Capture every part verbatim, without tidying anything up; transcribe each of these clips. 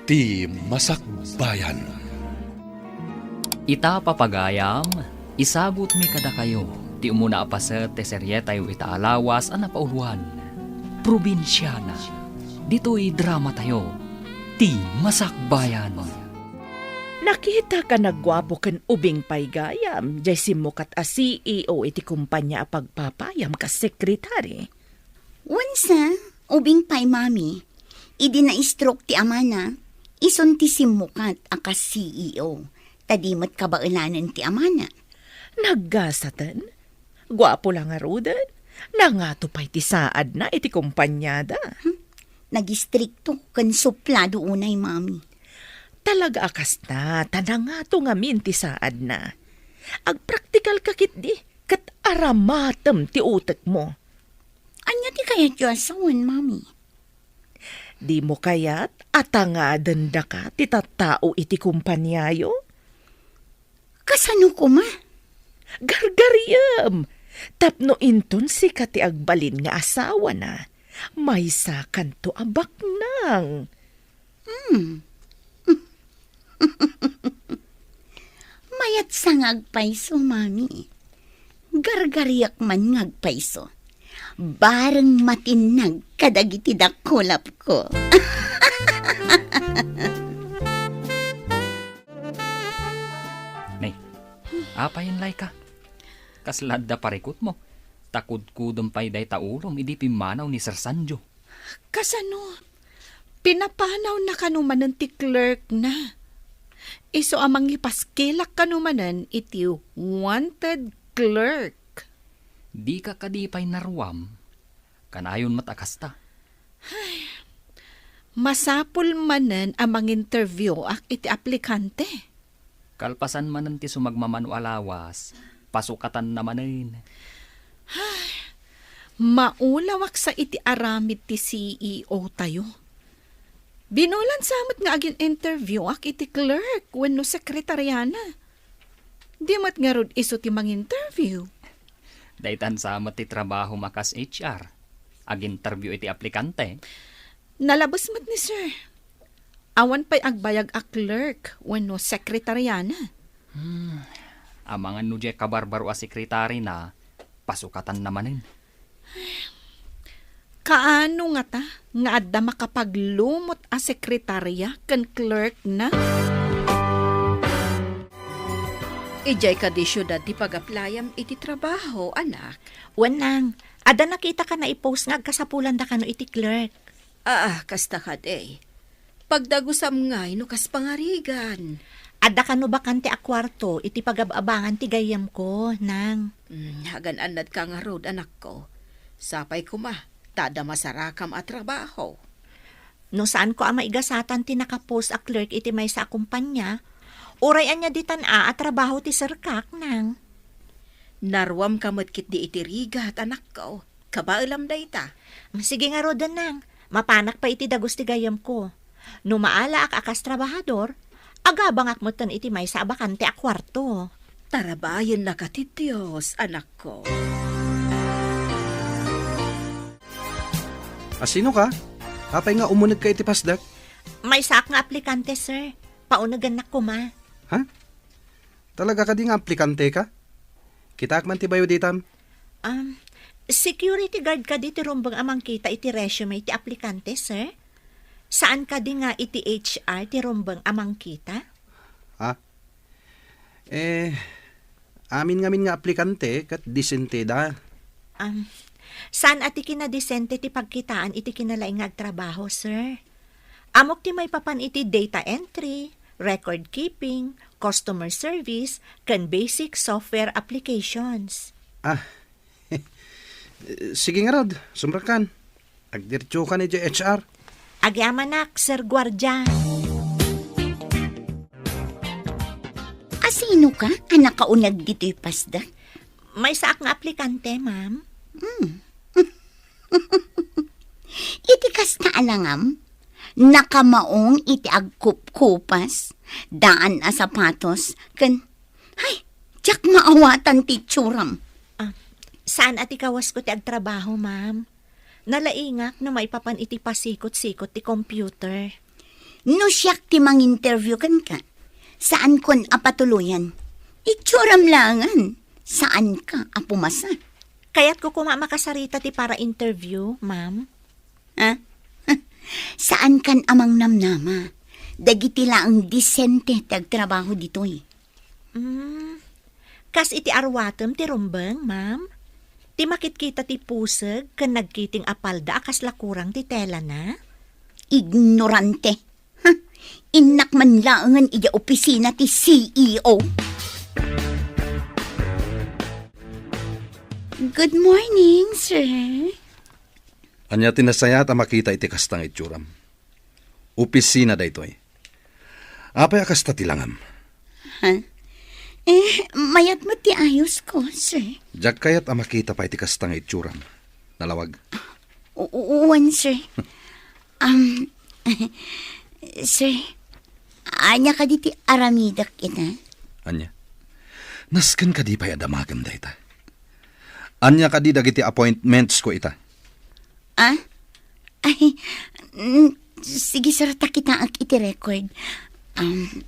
Ti Masakbayan. Ita, papagayam, isagutmi kadakayo ti umuna a paset ti serietayo ita a lawas a napauluan, Probinsiana. Ditoy dramatayo, Ti Masakbayan. Nakitak a nagguapo ken ubing pay gayam, jay simmukat a C E O iti kumpanya a pagpapayam kas sekretary. Wensa, ubing pay, Mami. Idi na-stroke ti amana, isun ti simmukat a kas C E O, ta di met kabaelanen ti amana. Naggasaten? Guapo la ngaruden? Nangato pay ti saadna iti kumpanyada? Hmm? Nagistrikto ken suplado unay, Mami. Talaga a kasta, ta nangato ngamin ti saadna. Agpraktikal ka ketdi, ket aramatem ti utekmo. Ania ti kayatyo a sawen, Mami? Dimo kayat a tangaden daka ti tattao iti kumpaniayo? Kasano koma? Gargariem! Tapno inton sika ti agbalin nga asawana, maysakanto a baknang. Hmm. Mayatsa nga agpayso, Mami. Gargariak man nga agpayso. Bareng matinnag kadagiti dakulapko. Nay, apay, Laika? Kasla adda parikutmo? Ta kudkudem pay dayta ulom idi pimmanaw ni Sir Sanjo. Kasano? Pinapanawna kano manen ti clerk na. Isu a mangipaskilak kano manen iti wanted clerk. Dika kadi pay naruam? Kanayon met a kasta. Ay, masapul manen a manginterview ak iti aplikante. Kalpasan manen ti sumagmamano a lawas, pasukatanna manen. Ay, maulawak sa iti aramid ti C E O tayo. Binulan sa met nga agin-interview ak iti clerk wenno sekretariana. Di met ngarud isu ti manginterview. Daytan sa met ti trabaho makas H R. Aginterview iti aplikante. Nalabes met ni sir. Awan pay agbayag a clerk wenno sekretariana. Hmm. Amangan no diay kabarbaro a sekretary na, pasukatanna manen. Kaano ngata nga adda makapaglumot a sekretaria ken clerk na? Idiay kadi siudad ti pag-applyam iti trabaho, anak? Wen, nang, adda nakitaka nga i-post nga agkasapulan da kano iti clerk. Ah, kasta kadi. Pagdagusam ngay no kas pangarigan. Adda kano bakante a kuarto iti pagab-abangan ti gayyemko, nang? Mm, agan-annadka ngarud, anakko. Sapay koma, ta adda masarakam a trabaho. No saanko a maigasatan ti nakapost a clerk iti maysa a kumpanya, uray ania ditan a, a trabaho ti serkak, nang? Naruamka met ketdi iti rigat, anakko. Kabaelam dayta. Sige ngaruden, nang. Mapanak pay iti dagus ti gayyemko. No maalaak a kas trabahador, agabangak metten iti maysa a bakante a kuarto. Tarabayennaka ti Dios, anakko. A, sinoka? Apay nga umunegka iti pasdek? Maysaak nga aplikante, sir. Paunegennak koma. Ha? Talaga kadi nga aplikanteka? Kitaak man ti bayo ditam. Um, security guard kadi ti rumbeng a mangkita iti resume ti aplikante, sir? Saan kadi nga iti H R ti rumbeng a mangkita? Ha? Eh, amin ngamin nga aplikante ket disenteda. Um, saan a ti kinadisente ti pagkitaan iti kinalaing nga agtrabaho, sir? Ammok ti maipapan iti data entry, record keeping, customer service, ken basic software applications. Ah, sige ngarud, sumrekkan. Agdiretsokan idiay H R. Agyamanak, Sir Guardia. Asino ka a nakauneg ditoy pasdek? Maysaak nga aplikante, ma'am. Hmm. Iti kasta a langam, nakamaong iti agkupkupas, daan a sapatos, ken, hay, diak maawatan ti itsuram. Ah, saan a ti kawasko ti agtrabaho, ma'am. Nalaingak no maipapan iti pasikot-sikot ti computer. No siak ti manginterview kenka, saankon a patuloyan. Itsuram laengen, saanka a pumasa. Kayatko koma a makasarita ti para-interview, ma'am. Ha? Saankan a mangnamnama. Dagiti laeng disente ti agtrabaho ditoy. Mm. Kas iti arwatem ti rumbeng, ma'am? Ti makitkita ti puseg ken nagkiting a palda a kasla kurang ti telana? Ignorante. Huh. Innak man laengen idiay opisina ti C E O. Good morning, sir. Ania ti nasayaat a makita iti kasta nga itsuram? Opisina daytoy. Apay a kasta ti langam? Ha? Eh, mayat met ti ayosko, sir. Diak kayat a makita pay ti kasta nga itsuram. Nalawag. U-, u-, uwan, sir. Um, sir, ania kadi ti aramidek ita? Ania? Nasken kadi pay a damagem dayta? Ania kadi dagiti appointments ko ita? Ah? Ay, mm, sige, sir, ta kitaek iti record. Um,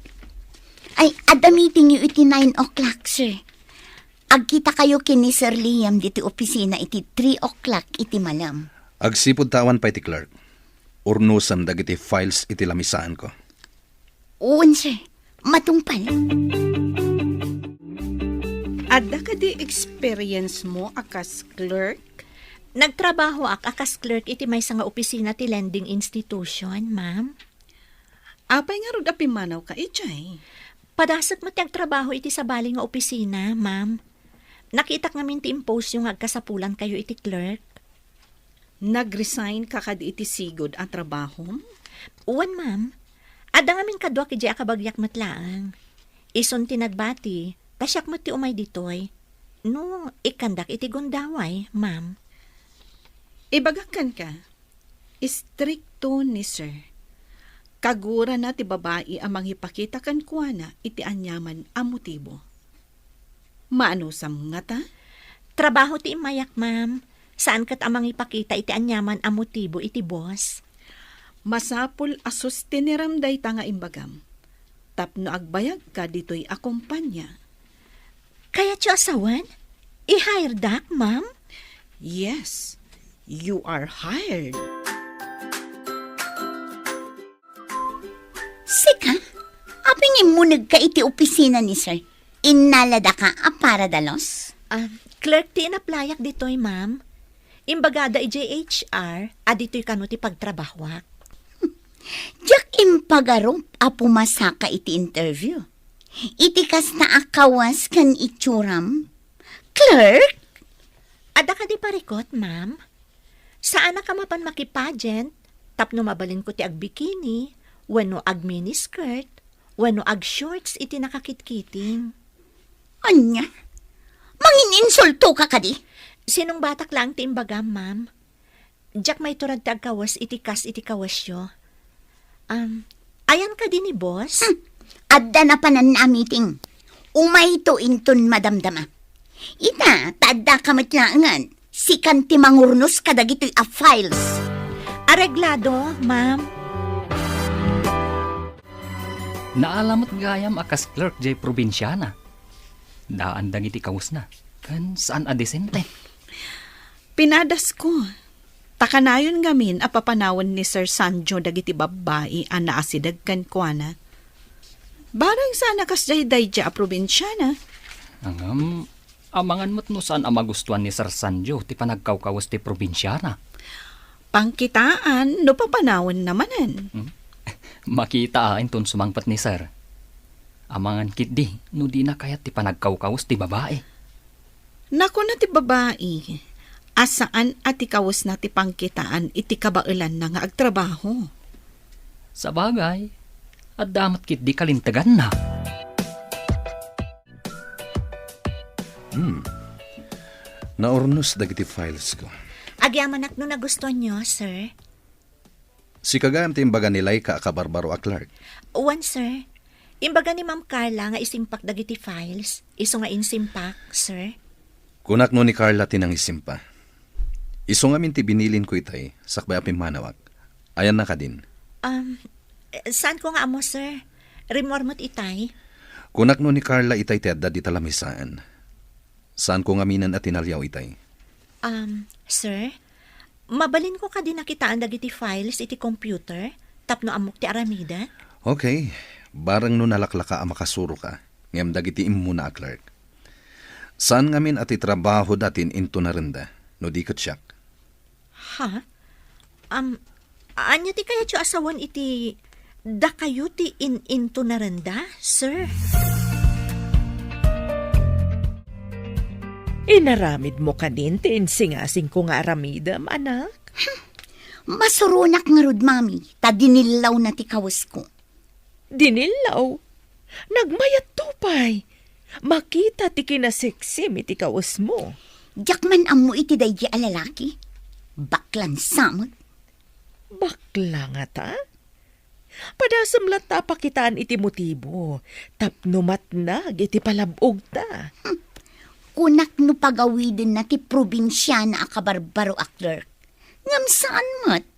ay, adda meeting yo iti nine o'clock, sir. Agkita kayo ken ni Sir Liam ditoy opisina iti three o'clock iti malem. Agsipud ta awan pay ti clerk. Urnosem dagiti files iti lamisaanko. Wen, sir. Matungpal. Adda kadi experience mo a kas clerk? Nagtrabahoak a kas clerk iti maysa nga opisina ti lending institution, ma'am. Apay ngarud a pimmanawka idiay? Padasek met ti agtrabaho iti sabali nga opisina, ma'am. Nakitak ngamin ti impostyo nga agkasapulankayo iti clerk. Nag-resignka kadi iti sigud a trabahom? Wen, ma'am. Adda ngamin kaduak idiay a kabagiak met laeng. Isun ti nagbati, ta siak met ti umay ditoy. No, ikkandak iti gundaway, ma'am. Ibagak kenka, istrikto ni sir. Kagurana ti babai a mangipakita kenkuana iti aniaman a motibo. Maanusam ngata? Trabaho ti immayak, ma'am. Saan ket a mangipakita iti aniaman a motibo iti boss. Masapul a sustinerem dayta nga imbagam tapno agbayagka ditoy a kompania. Kayatyo a sawen? I-hiredak, ma'am? Yes, you are hired. Sika? Apay nga immunegka iti opisina ni sir? Innaladaka a para dalos? Ah, clerk ti inaplayak ditoy, ma'am. Imbagada idiay H R a ditoy kano ti pagtrabahoak. Diak impagarup a pumasaka iti interview. Iti kasta a kawes ken itsuram, clerk? Adda kadi parikut, ma'am? Saanak a mapan makipageant tapno mabalinko ti agbikini, wenno agminiskirt, wenno agshorts iti nakakitkiting. Ania? Mangininsultoka kadi? Sinungbatak laeng ti imbagam, ma'am. Diak maiturag ti agkawes iti kas iti kawesyo. Um, ayan kadi ni boss? Hmm. Adda napanan a meeting. Umayto inton madamdama. Ita, ta addaka met laengen. Sikan ti mangurnos kadagitoy a files. Areglado, ma'am. Naala met gayam a kas clerk jay probinsiana. Daan dagiti kawesna, ken saan a disente. Pinadasko. Ta kanayon ngamin a papanawen ni Sir Sanjo dagiti babbai a naasideg kenkuana. Barang saan a kasdiay daydiay a probinsiana. Ngem, amangan met no saan a magustuan ni Sir Sanjo ti panagkawkawes ti probinsiana. Pangkitaan no papanawenna manen. Hmm? Makita a inton sumangpet ni Sir. Amangan ketdi no dina kayat ti panagkawkawes ti babai. Nakuna ti babai a saan a ti kawesna ti pangkitaan iti kabaelanna nga agtrabaho. Sabagay, adda met ketdi kalinteganna. Hmm. Naurnos dagiti files ko. Agyamanak no nagustuanyo, sir. Sika gayam ti imbaga ni Laika a kabarbaro a clerk? Wen, sir. Imbaga ni Ma'am Carla nga isimpak dagiti files, isu nga insimpak, sir. Kunak no ni Carla ti nangisimpa. Isu ngamin ti binilinko itay, sakbay a pimmanawak. Ayanna kadin? Um, Saanko nga ammo, sir. Rimmuar met itay. Kunak no ni Carla itay ti adda dita lamisaan. Saanko ngaminen a tinaliaw itay. Um, sir, mabalinko kadi nakitaan dagiti files iti computer tapno ammok ti aramidek? Okay, bareng no nalaklaka a makasuroka, ngem dagiti immuna a clerk. Saan ngamin a ti trabahoda ti in-intunarenda, no di ket siak? Ha? Am, ania ti kayatyo a sawen iti dakayo ti in-intunarenda, sir? Inaramidmo kadin ti insingasingko nga aramidem, anak? Masuronak ngarud, Mami, ta dinillawna ti kawesko. Dinillaw? Nagmayatto pay. Makita ti kinaseksim iti kawesmo. Diak man ammo iti daydi a lalaki. Baklan sa met. Bakla ngata? Padasem latta a pakitaan iti motibo tapno matnag iti palab-ogta. Hmm. Kunak no pagawidenna ti probinsiana a kabarbaro a clerk. Ngem saan met.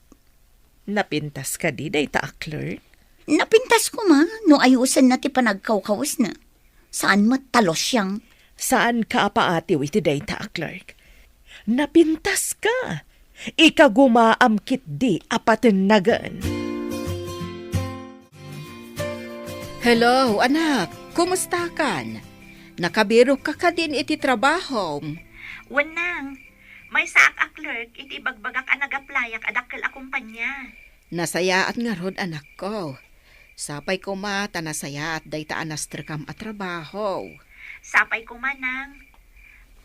Napintas kadi dayta a clerk? Napintas koma no ayosenna ti panagkawkawesna. Saan met ta losiang. Saanka a paatiw iti dayta a clerk. Napintaska. Ikagumaam ketdi a patennagen. Hello, anak. Kumustakan? Nakabirokka kadin iti trabahom? Wen, nang. Maysaak a clerk iti ibagbagak a nag-applyak a dakkel a kompania. Nasayaat ngarud, anakko. Sapay koma ta nasayaat dayta a nastrekam a trabaho. Sapay koma, nang.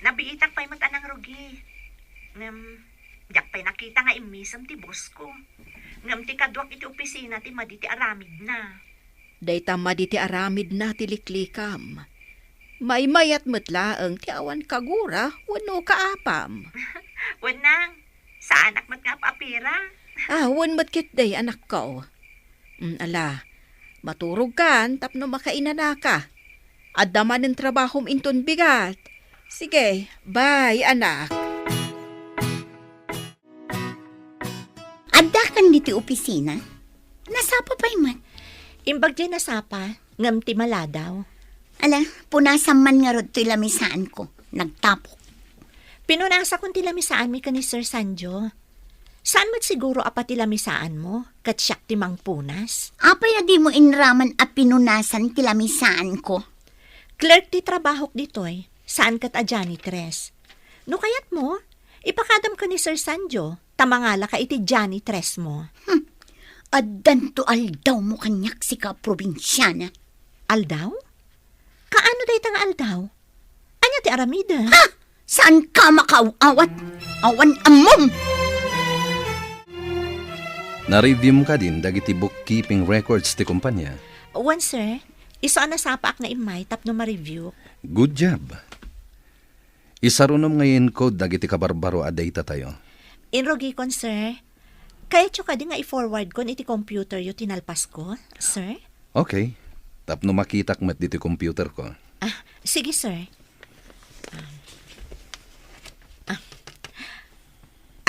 Nabiitak pay met a nangrugi. Ngem, diak pay nakita nga immisem ti bossko. Ngem ti kaduak iti opisina ti madi ti aramidna. Dayta madi ti aramidna ti liklikam. Maymayat met laeng ti awan kagura wenno kaapam. Wen, nang, saanak met nga ap-apira. Ah, wen met ketdi, anakko. Mm, ala, maturogkan tapno makainanaka. Adda manen trabahom inton bigat. Sige, bye, anak. Addakan ditoy opisina? Nasapa pay met? Imbag diay nasapa, ngem ti maladaw. Ala, punasam man ngarud toy lamisaanko. Nagtapok. Pinunasakon ti lamisaanmi ken ni Sir Sanjo. Saan met siguro a pati lamisaanmo, ket siak ti mangpunas? Apay a dimo inraman a pinunasan ti lamisaanko? Clerk ti trabahok ditoy, saan ket a janitress. No kayatmo, ipakadam ken ni Sir Sanjo, ta mangalaka iti janitresmo. Hmm. Addanto aldawmo kaniak, sika a probinsiana. Aldaw? Kaano dayta nga aldaw? Ania ti aramidem? Ha? Saanka makaaw-awat? Awan ammom! Na-review mo kadin dagiti bookkeeping records ti kompania? Wen, sir. Isu a nasapaak nga immay tapno ma-review. Good job. Isarunom nga i-encode dagiti kabarbaro a data tayo. Inrugikon, sir. Kayatyo kadi nga i-forwardkon iti computeryo ti nalpasko, sir? Okay. Tapno makitak met ditoy computerko. Ah, sige, sir. Ah. Ah.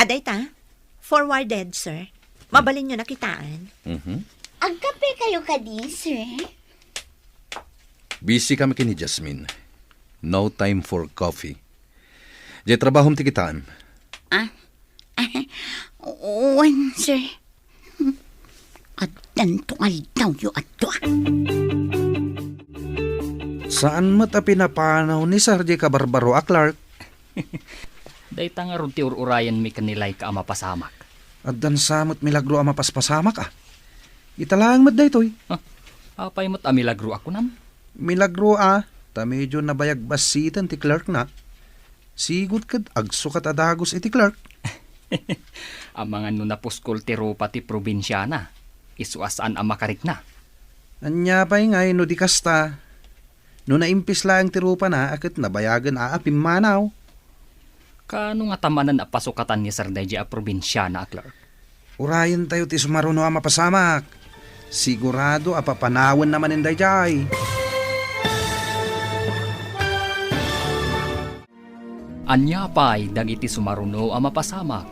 Adayta, forwarded, sir. Mabalinyo nakitaan. Mhm. Agkape kayo kadi, sir? Busy kami ken ni Jasmine. No time for coffee. Diay trabahom ti kitaem. Ah? Wen, sir. Addanto aldawyo a dua. Saan met a pinapanaw ni Sir diay kabarbaro a clerk? Dayta ngarud ti ur-urayenmi ken ni Laika a mapasamak. Addan sa met milagro a mapaspasamak, a. Ita laeng met daytoy. Ah, apay met a milagro a kunam? Milagro a, ta medyo nabayag bassiten ti clerkna. Sigud ket agsukat a dagus iti clerk. Amangan no napuskol ti rupa ti probinsiana, isu a saan a makarikna. Ania pay ngay no di kasta? No naimpis laeng ti rupana a ket nabayagen a, a pimmanaw. Kaano ngata manen a pasukatan ni Sir daydiay a probinsiana a clerk? Urayentayo ti sumaruno a mapasamak. Sigurado a papanawenna manen daydiay. Ania pay dagiti sumaruno a mapasamak?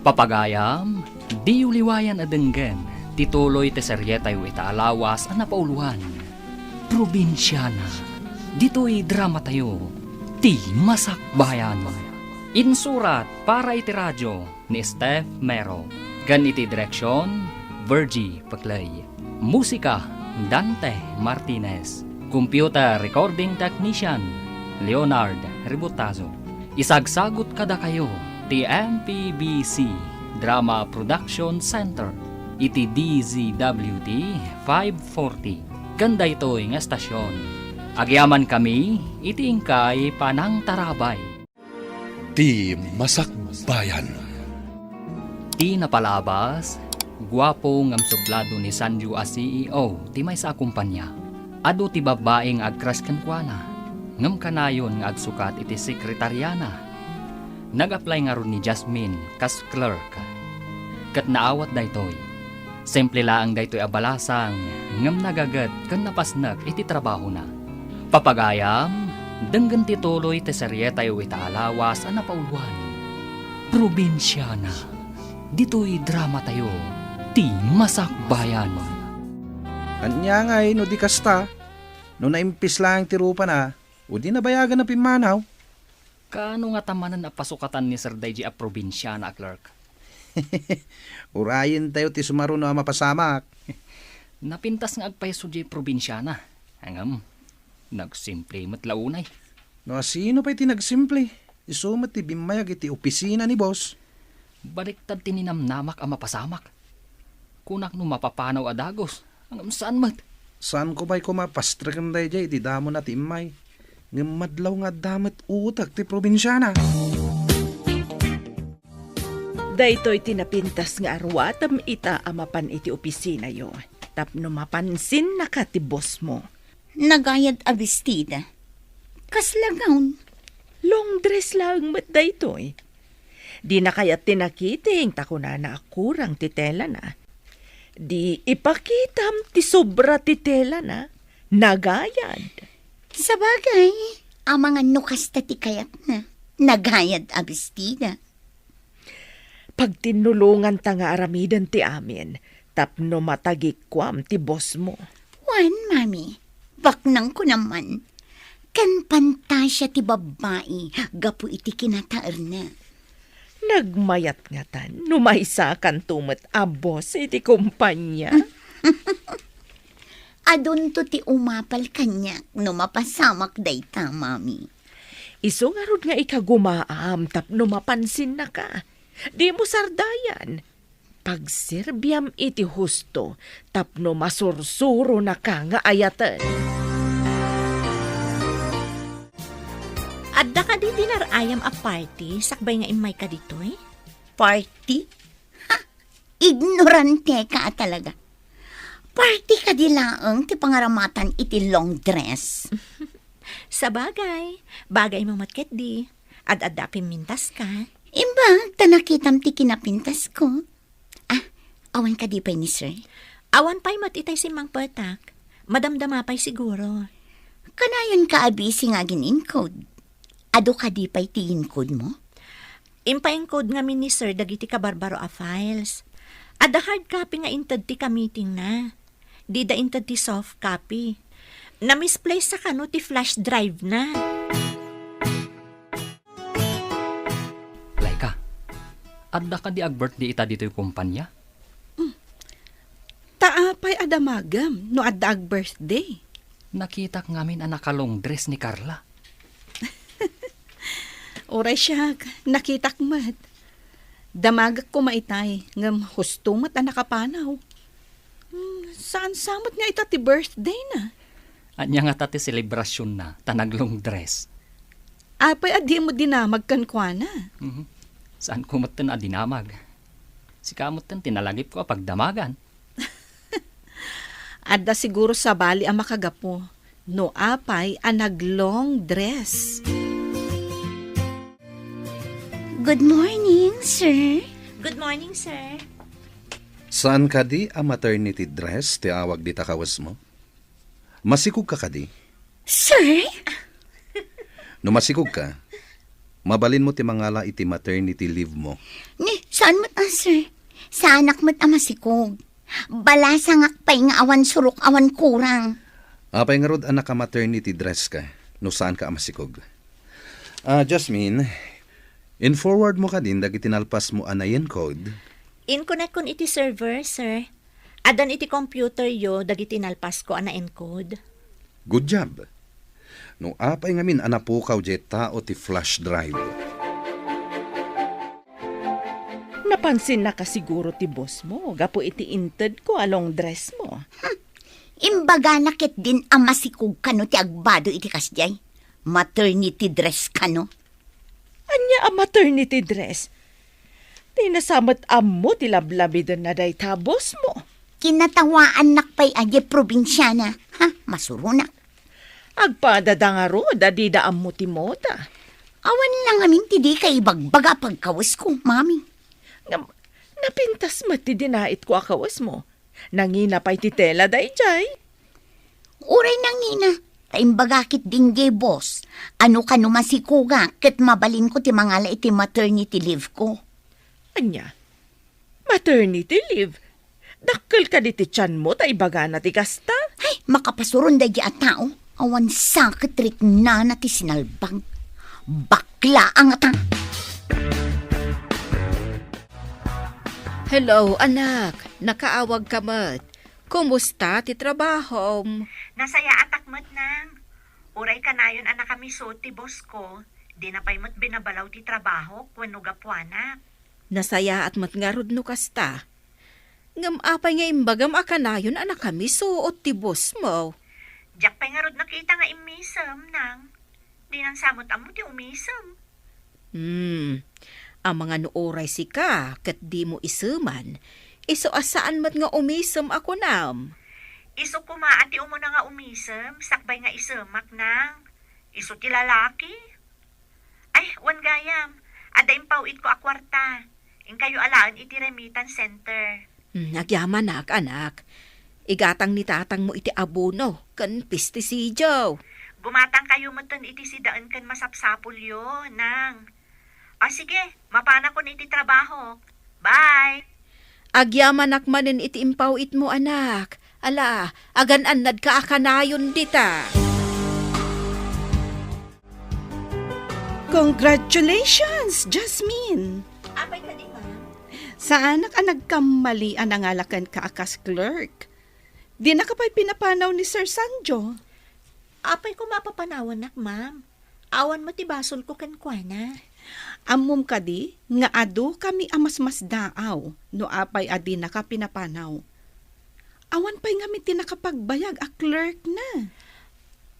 Papagayam, diyo liwayan a denggen. Ti tuloy ti serietayo ita a lawas a napauluan, Probinsiana. Ditoy dramatayo, Ti Masakbayan. Insurat para iti radio ni Steph Mero, ken iti direksion, Virgie Peclay. Musika, Dante Martinez. Computer recording technician, Leonard Ributazo. Isagsagut kadakayo ti M P B C Drama Production Center iti D Z W T five forty. Ken daytoy nga estasion, agyamankami iti inkay panangtarabay. Ti Masakbayan. Ti napalabas, guapo ngem sublado ni Sanju a C E O ti maysa a kompania. Adu ti babbai nga agcrush kenkuana, ngem kanayon nga agsukat iti sekretariana. Nag-apply ngarud ni Jasmine kas clerk. Ket naawat daytoy. Simple laeng daytoy a balasang, ngem nagaget ken napasnek iti trabahona. Papagayam, denggen ti tuloy ti serietayo ita a lawas a napauluan, Probinsiana. Ditoy dramatayo, Ti Masakbayan. Ania ngay no di kasta? No naimpis laeng ti rupana, o di nabayagan a pimmanaw? Kaano ngata manen a pasukatan ni Sir daydi a probinsiana a clerk? Urayentayo ti sumaruno a mapasamak. Napintas nga agpayso diay probinsiana. Ngem, nagsimple met la unay. No asino pay ti nagsimple? Isu met ti bimmayag iti opisina ni boss. Baliktad ti ninamnamak a mapasamak. Kunak no mapapanaw a dagus, ngem saan met. Saanko pay koma pastreken daydiay iti damona ti immay. Ngem madlaw nga adda met utek ti probinsiana. Daytoy ti napintas nga aruatem ita a mapan iti opisinayo, tapno mapansinnaka ti boss mo. Nagayad a bestida. Kasla gown? Long dress laeng met daytoy. Dina kayat ti nakiting ta kunana a kurang ti telana. Di ipakitam ti sobra ti telana. Nagayad. Sabagay, amangan no kasta ti kayatna. Nagayad a bestida. Pagtinnulonganta nga aramiden ti amin tapno matagikuam ti boss mo. Wen, Mami, baknangko naman. Ken pantasia ti babbai gapu iti kinataerna. Nagmayat ngatan no maysakanto met a boss iti kompania. Adunto ti umapal kaniak no mapasamak dayta, Mami. Isu ngarud nga ikagumaam tapno mapansinnaka. Dimo sardayan. Pagserbiam iti husto tapno masursuronaka nga ayaten. Adda kadi dinar-ayam a party sakbay nga immayka ditoy? Party? Ha! Ignoranteka a talaga. Party kadi laeng ti pangaramatan iti long dress? Sabagay, bagaymo met ketdi. Ad-adda a pimmintaska. Imbag ta nakitam ti kinapintasko. Ah, awan kadi pay ni sir? Awan pay met itay simmangpetak. Madamdama pay siguro. Kanayon ka a busy nga agin-encode. Adu kadi pay ti encode mo? Impa-encode ngamin ni sir dagiti kabarbaro a files. Adda hard copy nga inted ti ka-meeting na. Dida inted ti soft copy. Na-misplace sa kano ti flash drive na. Laika, adda kadi ag-birthday ita ditoy kompanya? Hmm. Ta apay a damagem no adda ag-birthday? Nakitak ngamin a naka-long dress ni Carla. Uray siak, nakitak met. Damagek koma itay, ngem husto met a nakapanaw. Hmm, saan sa met nga ita ti birthday na? Ania ngata ti selebrasyon na, ta nag-long dress? Apay a dimo dinamag kenkuana? Mhm. Saan ko metten a dinamag? Sika metten ti nalagipko a pagdamagan. Adda siguro sabali a makagapu no apay a nag-long dress. Good morning, sir. Good morning, sir. Saan kadi a maternity dress ti awag dita kawesmo? Masikogka kadi? Sir? No masikogka, mabalinmo ti mangala iti maternity leave mo. Ni, saan met a, sir? Saanak met a masikog. Balasangak pay nga awan surok, awan kurang. Apay ngarud a naka-maternity dress ka, no saanka a masikog? Ah, Jasmine, in-forward mo kadin dagiti nalpasmo a na-encode? Inkunekon iti server, sir. Addan iti computer yo dagiti nalpasko a na-encode. Good job. No apay ngamin a napukaw diay tao ti flash drive? Napansinnaka siguro ti boss mo gapu iti intedko a long dress mo. Hmm. Imbagana ketdin a masikog kano ti agbado iti kasdiay. Maternity dress kano. Ania a maternity dress? Dina sa met ammo ti lablabiden na dayta boss mo. Kinatawaannak pay a diay probinsiana. Ha, masuronak. Agpadada ngarud a dida ammo ti moda. Awan la ngamin ti dika ibagbaga a pagkawesko, Mami. Ngem, napintas met ti dinaitko a kawesmo. Nangina pay ti tela daydiay. Uray nangina, ta imbaga ketdin diay boss a no kano masikogak ket mabalinko ti mangala iti maternity leave ko. Ania? Maternity leave? Dakkel kadi ti tianmo ta ibagana ti kasta? Ay, makapasuron daydiay a tao. Awan sa ket riknana ti sinalbag. Bakla a ngata. Hello, anak. Nakaawagka met. Kumusta ti trabahom? Nasayaatak met, Nang. Uray kanayon a nakamiso ti boss ko, dina pay met binabalaw ti trabahok wenno gapuanak. Nasayaat met ngarud no kasta. Ngem apay nga imbagam a kanayon a nakamiso ti boss mo? Diak pay ngarud nakita nga immisem, Nang. Dinan sa met ammo ti umisem. Hmm. Amangan no uray sika ket dimo iseman, isu a saan met nga umisem a kunam. Isu koma a ti umuna nga umisem, sakbay nga isemak, Nang. Isu ti lalaki. Ay, wen gayam, adda impaw-itko a kuarta. Inkayo alaen iti remittance center. Hmm, agyamanak, anak. Igatang ni tatangmo iti abono ken pestisidio. Gumatangkayo metten iti sidaen ken masapsapulyo, Nang. O sige, mapanakon iti trabahok. Bye! Agyamanak manen iti impaw-itmo, anak. Ala, agan-annadka a kanayon dita. Congratulations, Jasmine! Apay kadi, ma'am? Saanak a nagkammali a nangala kenka a kas clerk. Dinaka pay pinapanaw ni Sir Sanjo. Apay koma a papanawannak, ma'am? Awan met ti basolko kenkuana. Ammom kadi nga adu kami a masmasdaaw no apay a dinaka pinapanaw. Awan pay ngamin ti nakapagbayag a clerk na.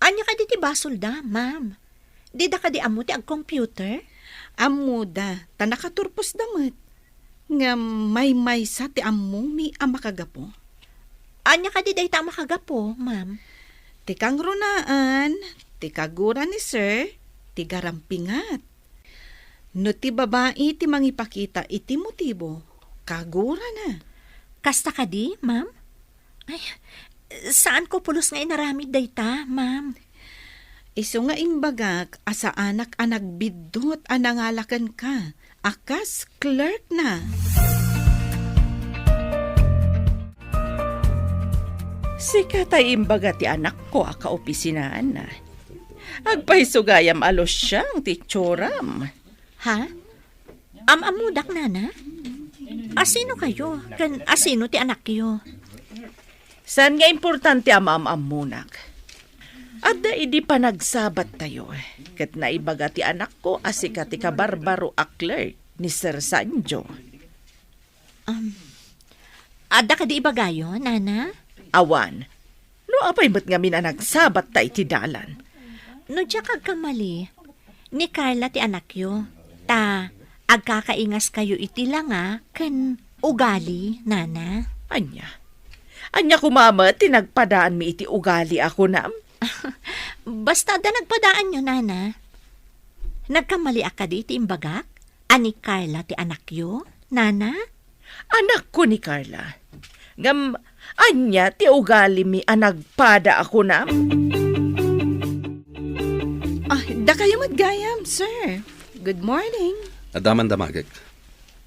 Ania kadi ti basolda, ma'am? Dida kadi ammo ti agcomputer? Ammoda, ta nakaturposda met. Ngem maymaysa ti ammongmi a makagapu. Ania kadi dayta a makagapu, ma'am? Ti kangrunaan, ti kagura ni sir, ti garampingat. No ti babai ti mangipakita iti motibo, kagurana. Kasta kadi, ma'am? Ay, saanko pulos nga inaramid dayta, ma'am. Isu nga imbagak a saanak a nagbiddut a nangala kenka a kas clerk na. Sika tay imbaga ti anakko a kaopisinaan. Agpayso gayam a lusiang ti itsuram. Ha? Am-ammodak, nana? Asino kayo? Ken asino ti anakyo? Saan nga importante a maam-ammonak? Adda idi panagsabattayo, ket naibaga ti anakko a sika ti kabarbaro a clerk ni Sir Sanjo. Um, adda kadi ibagayo, nana? Awan. No apay met ngamin a nagsabatta iti dalan? No diak agkamali, ni Carla ti anakyo, ta agkakaingaskayo iti langa ken ugali, nana. Ania? Ania koma met ti nagpadaanmi iti ugali a kunam? Basta adda nagpadaanyo, nana. Nagkamaliak kadi iti imbagak? A ni Carla ti anakyo, nana? Anakko ni Carla. Ngem, ania ti ugalimi a nagpada a kunam? Ah, dakayo met gayam, sir. Good morning. Adda man damagek.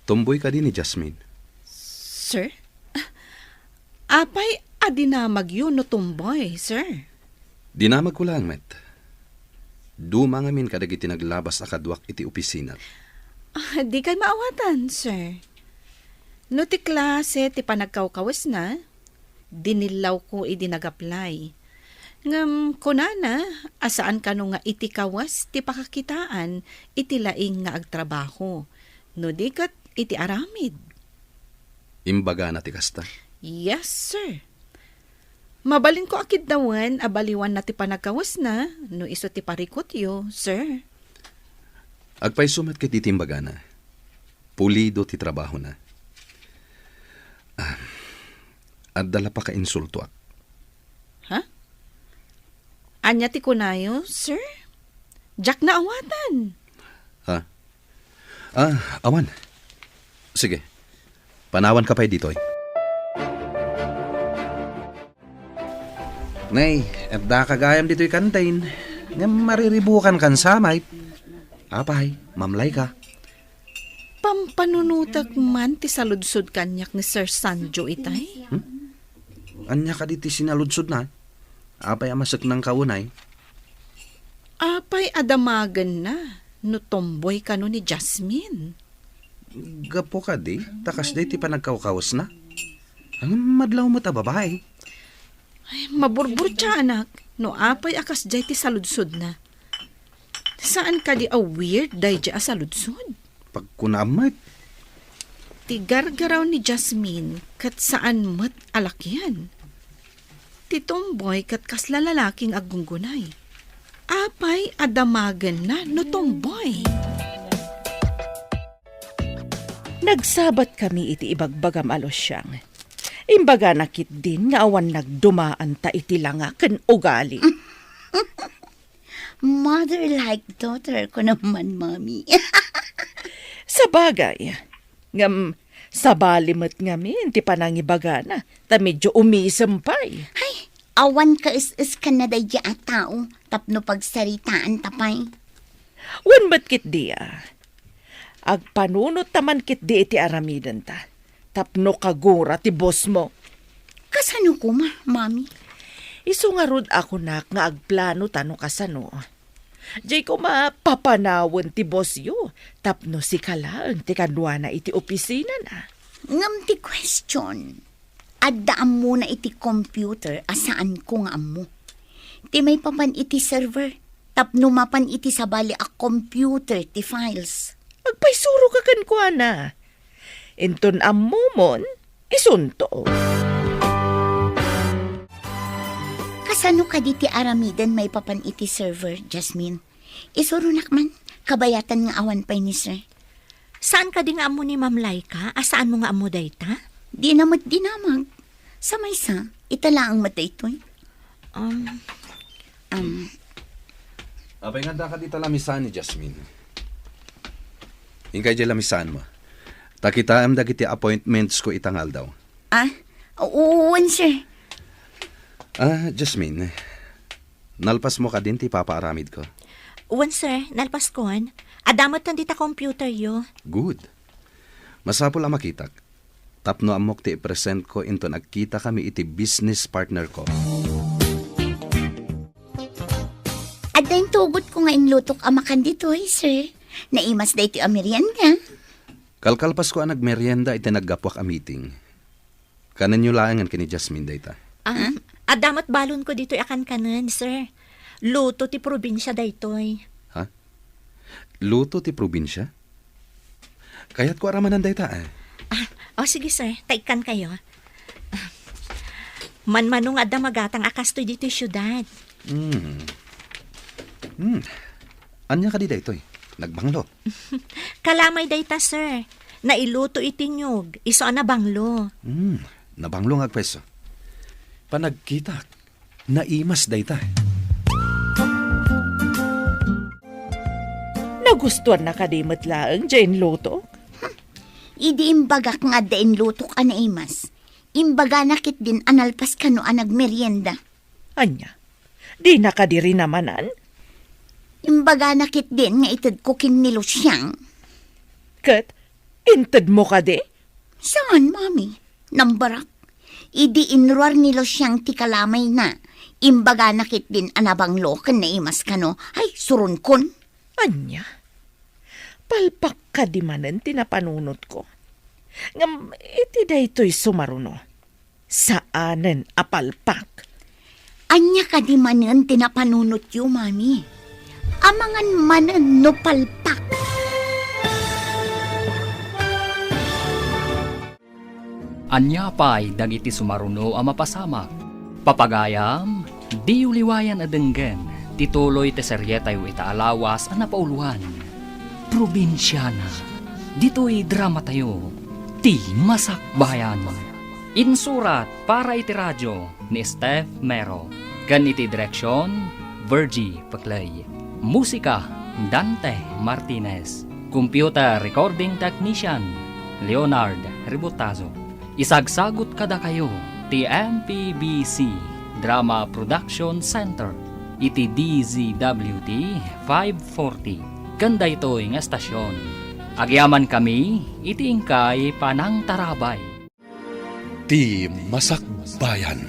Tumboy kadi ni Jasmine? Sir? Ah, Apay a dinamagyo no tumboy, sir? Dinamagko laeng met. Duma ngamin kadagiti naglabas a kaduak iti opisina. Ah, dikay maawatan, sir. No ti klase ti panagkawkawesna, dinillawko idi nag-apply. Ngem kunana a saan kano nga iti kawes ti pakakitaan iti laing nga agtrabaho, no di ket iti aramid. Imbagana ti kasta? Yes, sir. Mabalinko a kiddawen a baliwanna ti panagkawesna no isu ti parikutyo, sir. Agpayso met ket iti imbagana. Pulido ti trabahona. Ah, adda la pakainsultoak. Ha? Ania ti kunayo, sir? Diak naawatan. Ha? Ah, awan. Sige. Panawanka pay ditoy. Nay, addaka gayam ditoy kantin. Ngem mariribukan kan samay. Apay, mamlay ka. Pampanunotek man ti saludsod kaniak ni Sir Sanjo itay? Hmm? Ania kadi ti sinaludsodna? Apay a maseknangka unay? Apay a damagenna no tomboy kano ni Jasmine? Gapu kadi ta kasdiay ti panagkawkawesna? Ngem madlaw met a babai. Ay, maburburtiaanak no apay a kasdiay ti saludsodna. Saan kadi a weird daydiay a saludsod? Pagkunaam met. Ti gargaraw ni Jasmine ket saan met a lakian. Ti tomboy ket kasla lalaki nga aggunggunay. Apay a damagenna no tomboy? Nagsabat kami iti ibagbagam a Luciang. Imbagana ketdin nga awan nagdumaanta iti langa ken ugali. Mother like daughter ko naman, Mami. Sabagay, ngem sabali met ngamin ti panangibagana, ta medyo umisem pay. Ay, awan kaes-eskanna daydiay a tao tapno pagsaritaanta pay. Wen met ketdi a. Agpanunot ta man ketdi iti aramidenta. Tapno kagura ti bossmo. Kasano koma, Mami? Isu ngarud a kunak nga agplano ta no kasano. Diay koma papanawen ti bossyo tapno sika laeng ti kaduana iti opisinana. Ngem ti question, adda ammona iti computer a saanko nga ammo. Ti maipapan iti server tapno mapan iti sabali a computer ti files. Agpaysuro ka kenkuana. Inton ammomon, isunto. Kasano kadi ti aramiden maipapan iti server, Jasmine? Isuronak man, kabayatan nga awan pay ni Sir. Saan kadi nga ammo ni Ma'am Laika a saanmo nga ammo dayta? Dina met dinamag. Sa maysa, ita laeng met daytoy. Um, Um, Apay nga adda kadi ta lamisan ni Jasmine? Inkay diay lamisanmo. Ta kitaem dagiti appointments ko ita nga aldaw. Ah, wen, sir. Ah, Jasmine, nalpasmo kadin ti ipapaaramidko? Wen, sir, nalpaskon. Adda met dita computeryo. Good. Masapul a makitak. Tapno ammok ti ipresentko inton agkitakami iti business partnerko. Adda intugotko nga inlutok a makan ditoy, sir. Naimas daytoy a merienda. Kalkalpasko a nagmerienda iti naggapuak a meeting. Kanenyo laengen ken ni Jasmine dayta. Ah, adda met balonko ditoy a kankanen, sir. Luto ti probinsia daytoy. Ha? Luto ti probinsia? Kayatko a ramanan dayta, eh. Ah, o sige, sir. Ta ikkankayo. Ah, manmano nga adda magatang a kastoy ditoy siudad. Hmm. Hmm. Ania kadi daytoy? Nagbanglo? Kalamay dayta, sir. Nailuto iti niyog, isu a nabanglo. Hmm. Nabanglo nga agpayso. Panagkitak. Naimas dayta. Nagustuanna kadi met laeng diay inlutok? Idi imbagak nga adda inlutok a naimas, imbagana ketdin a nalpas kano a nagmerienda. Ania? Dina kadi rinamanan? Imbagana ketdin nga itedko ken ni Luciang. Ket intedmo kadi? Saan, Mami? Nambarak. Idi inruar ni Luciang ti kalamayna, imbagana ketdin a nabanglo ken naimas kano. Ay, suronkon. Ania? Palpak kadi manen ti napanunotko? Ngem iti daytoy sumaruno, saanen a palpak. Ania kadi manen ti napanunotyo, Mami? Amangan manen no palpak. Ania pay dagiti sumaruno a mapasamak? Papagayam, diyo liwayan a denggen ti tuloy ti serietayo ita a lawas a napauloan, Probinsiana. Ditoy dramatayo, Ti Masakbayan. Insurat para iti radio ni Steph Mero, ken iti direksion, Virgie Peclay. Musika, Dante Martinez. Computer recording technician, Leonard Ributazo. Isagsagut kadakayo ti M P B C Drama Production Center iti D Z W T five forty. Ken daytoy nga estasion, agyamankami iti inkay panangtarabay. Ti Masakbayan.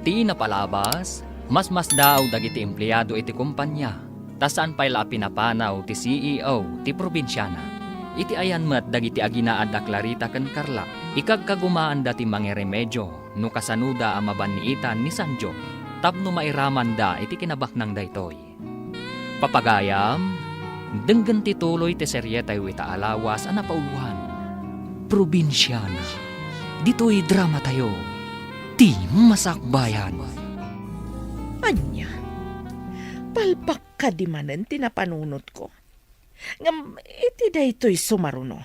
Ti napalabas, masmasdaaw dagiti empleado iti kompania, ta saan pay la a pinapanaw ti C E O ti probinsiana. Iti ayan met dagiti aginaad a Clarita ken Carla, ikagkagumaanda ti mangiremedio no kasanoda a mabanniitan ni Sanjo tapno mairamanda iti kinabaknang daytoy. Papagayam, denggen ti tuloy ti serietayo ita a lawas a napauloan, Probinsiana. Ditoy dramatayo, Ti Masakbayan. Ania? Palpak kadi manen ti napanunotko? Ngem iti daytoy sumaruno,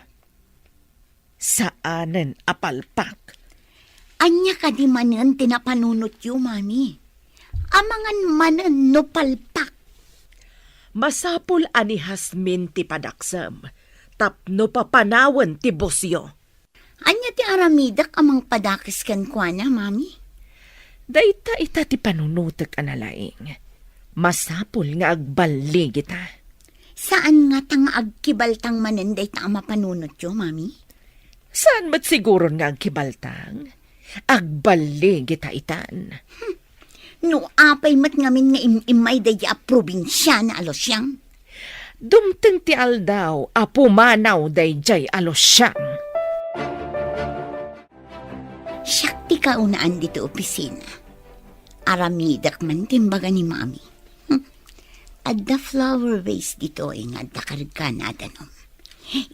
saanen a palpak. Ania kadi manen ti napanunotyo, Mami? Amangan manen no palpak. Masapul a ni Jasmine ti padaksem tapno papanawen ti busyo. Ania ti aramidek a mangpadakes kenkuana, Mami? Dayta ita ti panunotek a nalaing. Masapul nga agballigita. Saan ngata nga agkibaltang manen dayta a mapanunotyo, Mami? Saan met siguron nga agkibaltang? Agballigita itan. Hmm. No apay met ngamin nga im-immay daydiay a probinsiana a Luciang? Dumteng ti aldaw a pumanaw daydiay a Luciang. Siak ti kaunaan ditoy opisina. Aramidek man ti imbaga ni Mami. Hmm. Adda flower vase ditoy nga adda kargana a danum.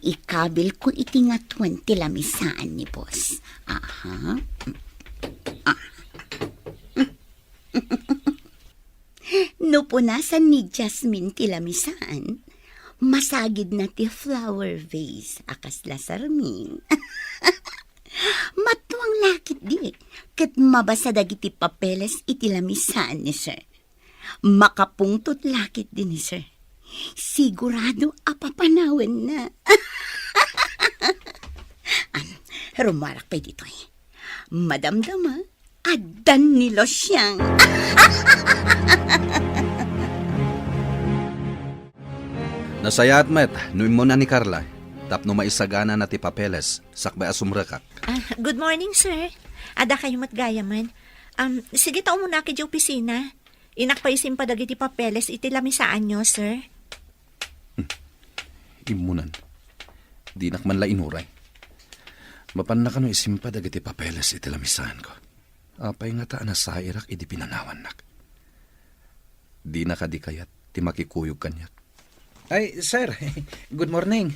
Ikabilko iti ngatuen ti lamisaan ni Boss. Aha. Ah. No punasan ni Jasmine ti lamisaan, masagidna ti flower vase a kasla sarming. Matuang la ketdi, ket mabasa dagiti papeles iti lamisaan ni Sir. Makapungtot la ketdi ni Sir. Sigurado a papanawenna. Am, rumuarak pay ditoy. Madamdama, addan ni Luciang. Nasayaat met no immuna ni Carla tapno maisaganana ti papeles sakbay a sumrekak. Ah, good morning, sir. Adda kayo met gayamen. Um, sige ta umuna idiay opisina. Innak pay isimpa dagiti papeles iti lamisaanyo, sir. Hmm. Immunan. Dinak man la inuray. Mapanna kano isimpa dagiti papeles iti lamisaanko? Apay ngata a nasairak idi pinanawannak? Dina kadi kayat ti makikuyog kaniak? Ay, sir. Good morning.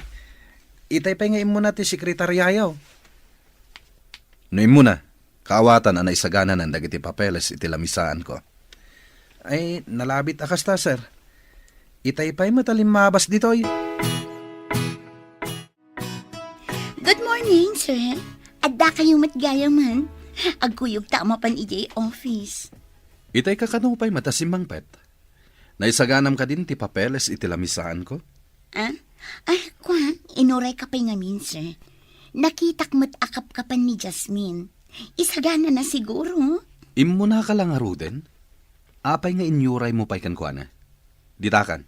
Itay pay nga immuna ti sekretariayo. No immuna, kaawatan a naisagananan dagiti papeles iti lamisaanko. Ay, nalabit a kasta, sir. Itay pay met a limmabas ditoy. Good morning, sir. Adda kayo met gayamen. Agkuyog ta a mapan idiay office. Itay kakano pay met a simmangpet? Naisaganam kadin ti papeles iti lamisaanko? Ah? Ay, kua, inuray ka pay ngamin, sir. Nakitak met a kapkapan ni Jasmine. Isaganana siguro. Immunaka la ngaruden? Apay nga inyuraymo pay kenkuana? Ditakan.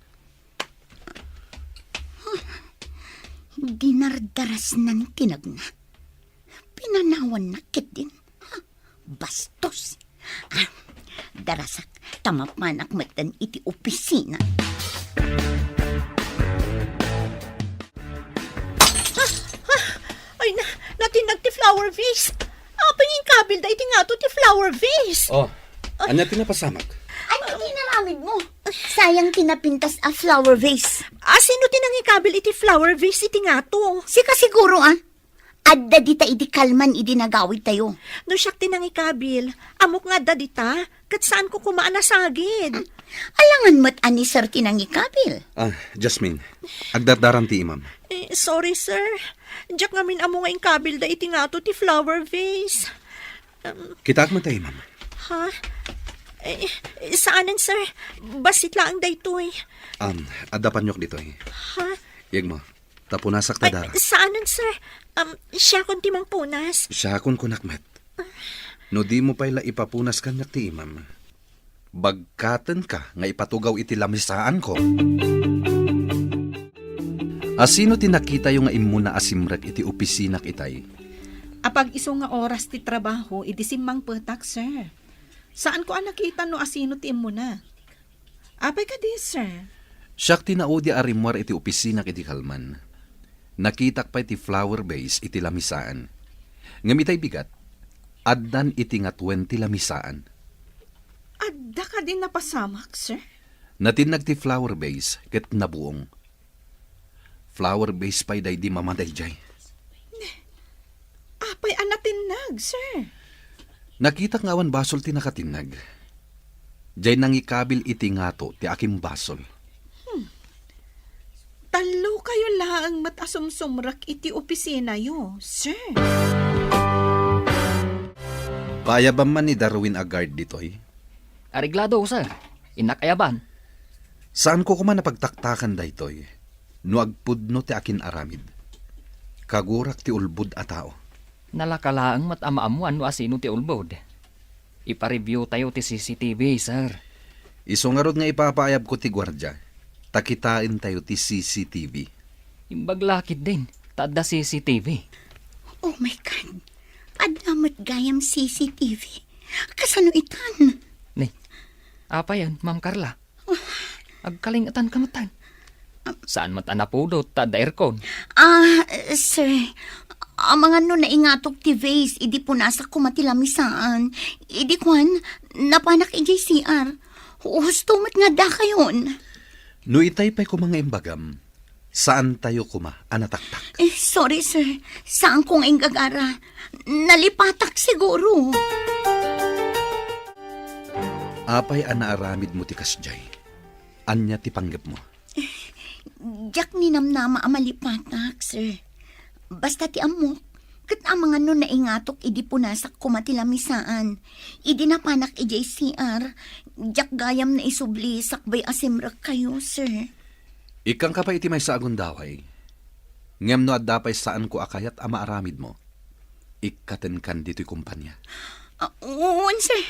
Dinardarasnan ti nagna. Inanawannak ketdin. Ha? Bastos. Ah, darasak, ta mapanak metten iti opisina. Ah, ah, ay na, natinnag ti flower vase. Apay nga inkabilda iti ngato ti flower vase? Oh, ania ti napasamak? Ania ti inaramidmo? Sayang ti napintas a flower vase. Ah, sino ti nangikabil iti flower vase iti ngato? Sika siguro, ah. Adda dita idi kalman idi nagawidtayo. No siak ti nangikabil, ammok nga adda dita, ket saanko koma a nasagid. Alangan met a ni Sir ti nangikabil. Ah, Jasmine, agdardaram ti imam. Eh, sorry, sir. Diak ngamin ammo nga inkabilda iti ngato ti flower vase. Um, Kitaak met ta imam. Ha? Eh, saanen, sir. Bassit laeng daytoy. Um, adda paniok ditoy. Ha? Yegmo, ta punasak ta dara. Saanen, sir. Um, siakon ti mangpunas. Siakon kunak met. No dimo pay la ipapunas kaniak ti imam, bagkatenka nga ipatugaw iti lamisaanko. Asino ti nakitayo nga immuna a simrek iti opisinak itay? Apag-isu nga oras ti trabaho idi simmangpetak, sir. Saanko a nakita no asino ti immuna. Apay kadi, sir? Siak ti naudi a rimmuar iti opisinak idi kalman. Nakitak pay ti flower vase iti lamisaan. Ngem itay bigat, addan iti ngatuen ti lamisaan. Adda kadi napasamak, sir? Natinnag ti flower vase ket nabuong. Flower vase pay daydi mama daydiay. Apay a natinnag, sir? Nakitak nga awan basol ti nakatinnag. Diay nangikabil iti ngato ti akimbasol. Hmm. Tallokayo laeng met a sumsumrek iti opisinayo, sir. Paayabam man ni Darwin a guard ditoy? Areglado, sir. Innak ayaban. Saanko koma a pagtaktakan daytoy no agpudno ti akin-aramid. Kagurak ti ulbod a tao. Nalaka laeng met a maammuan no asino ti ulbod. Ipa-review tayo ti C C T V, sir. Isu ngarud nga ipapaayabko ti guardia, ta kitaentayo ti C C T V. Imbag la ketdin, ta adda C C T V. Oh my God! Adda met gayam C C T V. Kasano itan? Ni, apayen, Ma'am Carla? Agkalingetanka metten. Saan met a napudot ta adda aircon. Ah, sir, amangan no naingatok ti vase idi punasak koma ti lamisaan. Idi kuan, napanak idiay C R. Husto met nga dakayon. No itay pay koma nga imbagam, saantayo koma a nataktak. Eh, sorry, sir. Saanko nga inggagara. Nalipatak siguro. Apay a naaramidmo ti kasdiay? Ania ti panggepmo? Diak ninamnama a malipatak, sir. Basta ti ammok, ket amangan no naingatok idi punasak koma ti lamisaan. Idi napanak idiay C R, diak gayam naisubli sakbay a simrekkayo, sir. Ikkanka pay iti maysa a gundaway. Ngem no adda pay saanko a kayat a maaramidmo, ikkatenkan ditoy kompania. Ah, wen, sir.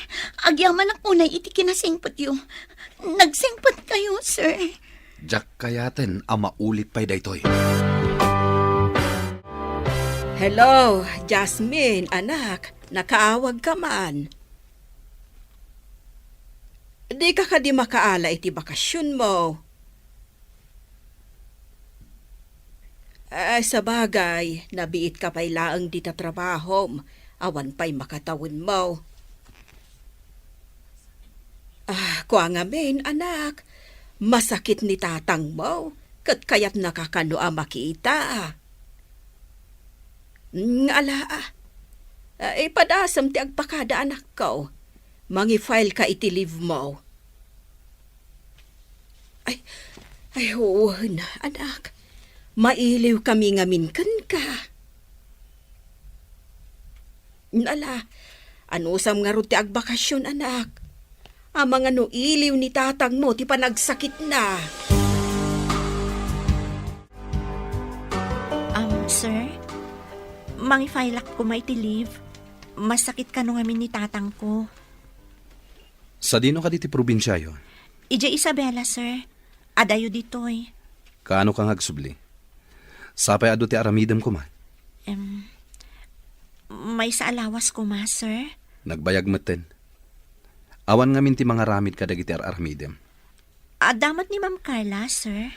Agyamanak unay iti kinasingpetyo. Nagsingpetkayo, sir. Diak kayaten a maulit pay daytoy. Hello, Jasmine, anak. Nakaawagka man. Dika kadi makaala iti bakasionmo? Ah, sabagay, nabiitka pay laeng dita trabahom. Awan pay makatawenmo. Ah, kua ngamin, anak, masakit ni tatangmo, ket kayatnaka kano a makita. Mm, ala, ah. Ah, ipadasem ti agpakada, anakko. Mangi-fileka iti leave mo. Ay, ay, wen, anak. Mailiwkami ngamin kenka. Ala, anusam ngarud ti agbakasion, anak? Amangan no iliw ni tatangmo ti panagsakitna. Um, sir, mangi-filak koma iti leave. Masakit kano ngamin ni tatangko. Sadino kadi ti probinsiayo? Idiay Isabela, sir. Adayo ditoy. Kaano ka nga agsubli? Sapay adu ti aramidem koma. Em, Maysa a lawas koma, sir. Nagbayag metten. Awan ngamin ti mangaramid kadagiti ar-aramidem. Adda met ni Ma'am Carla, sir?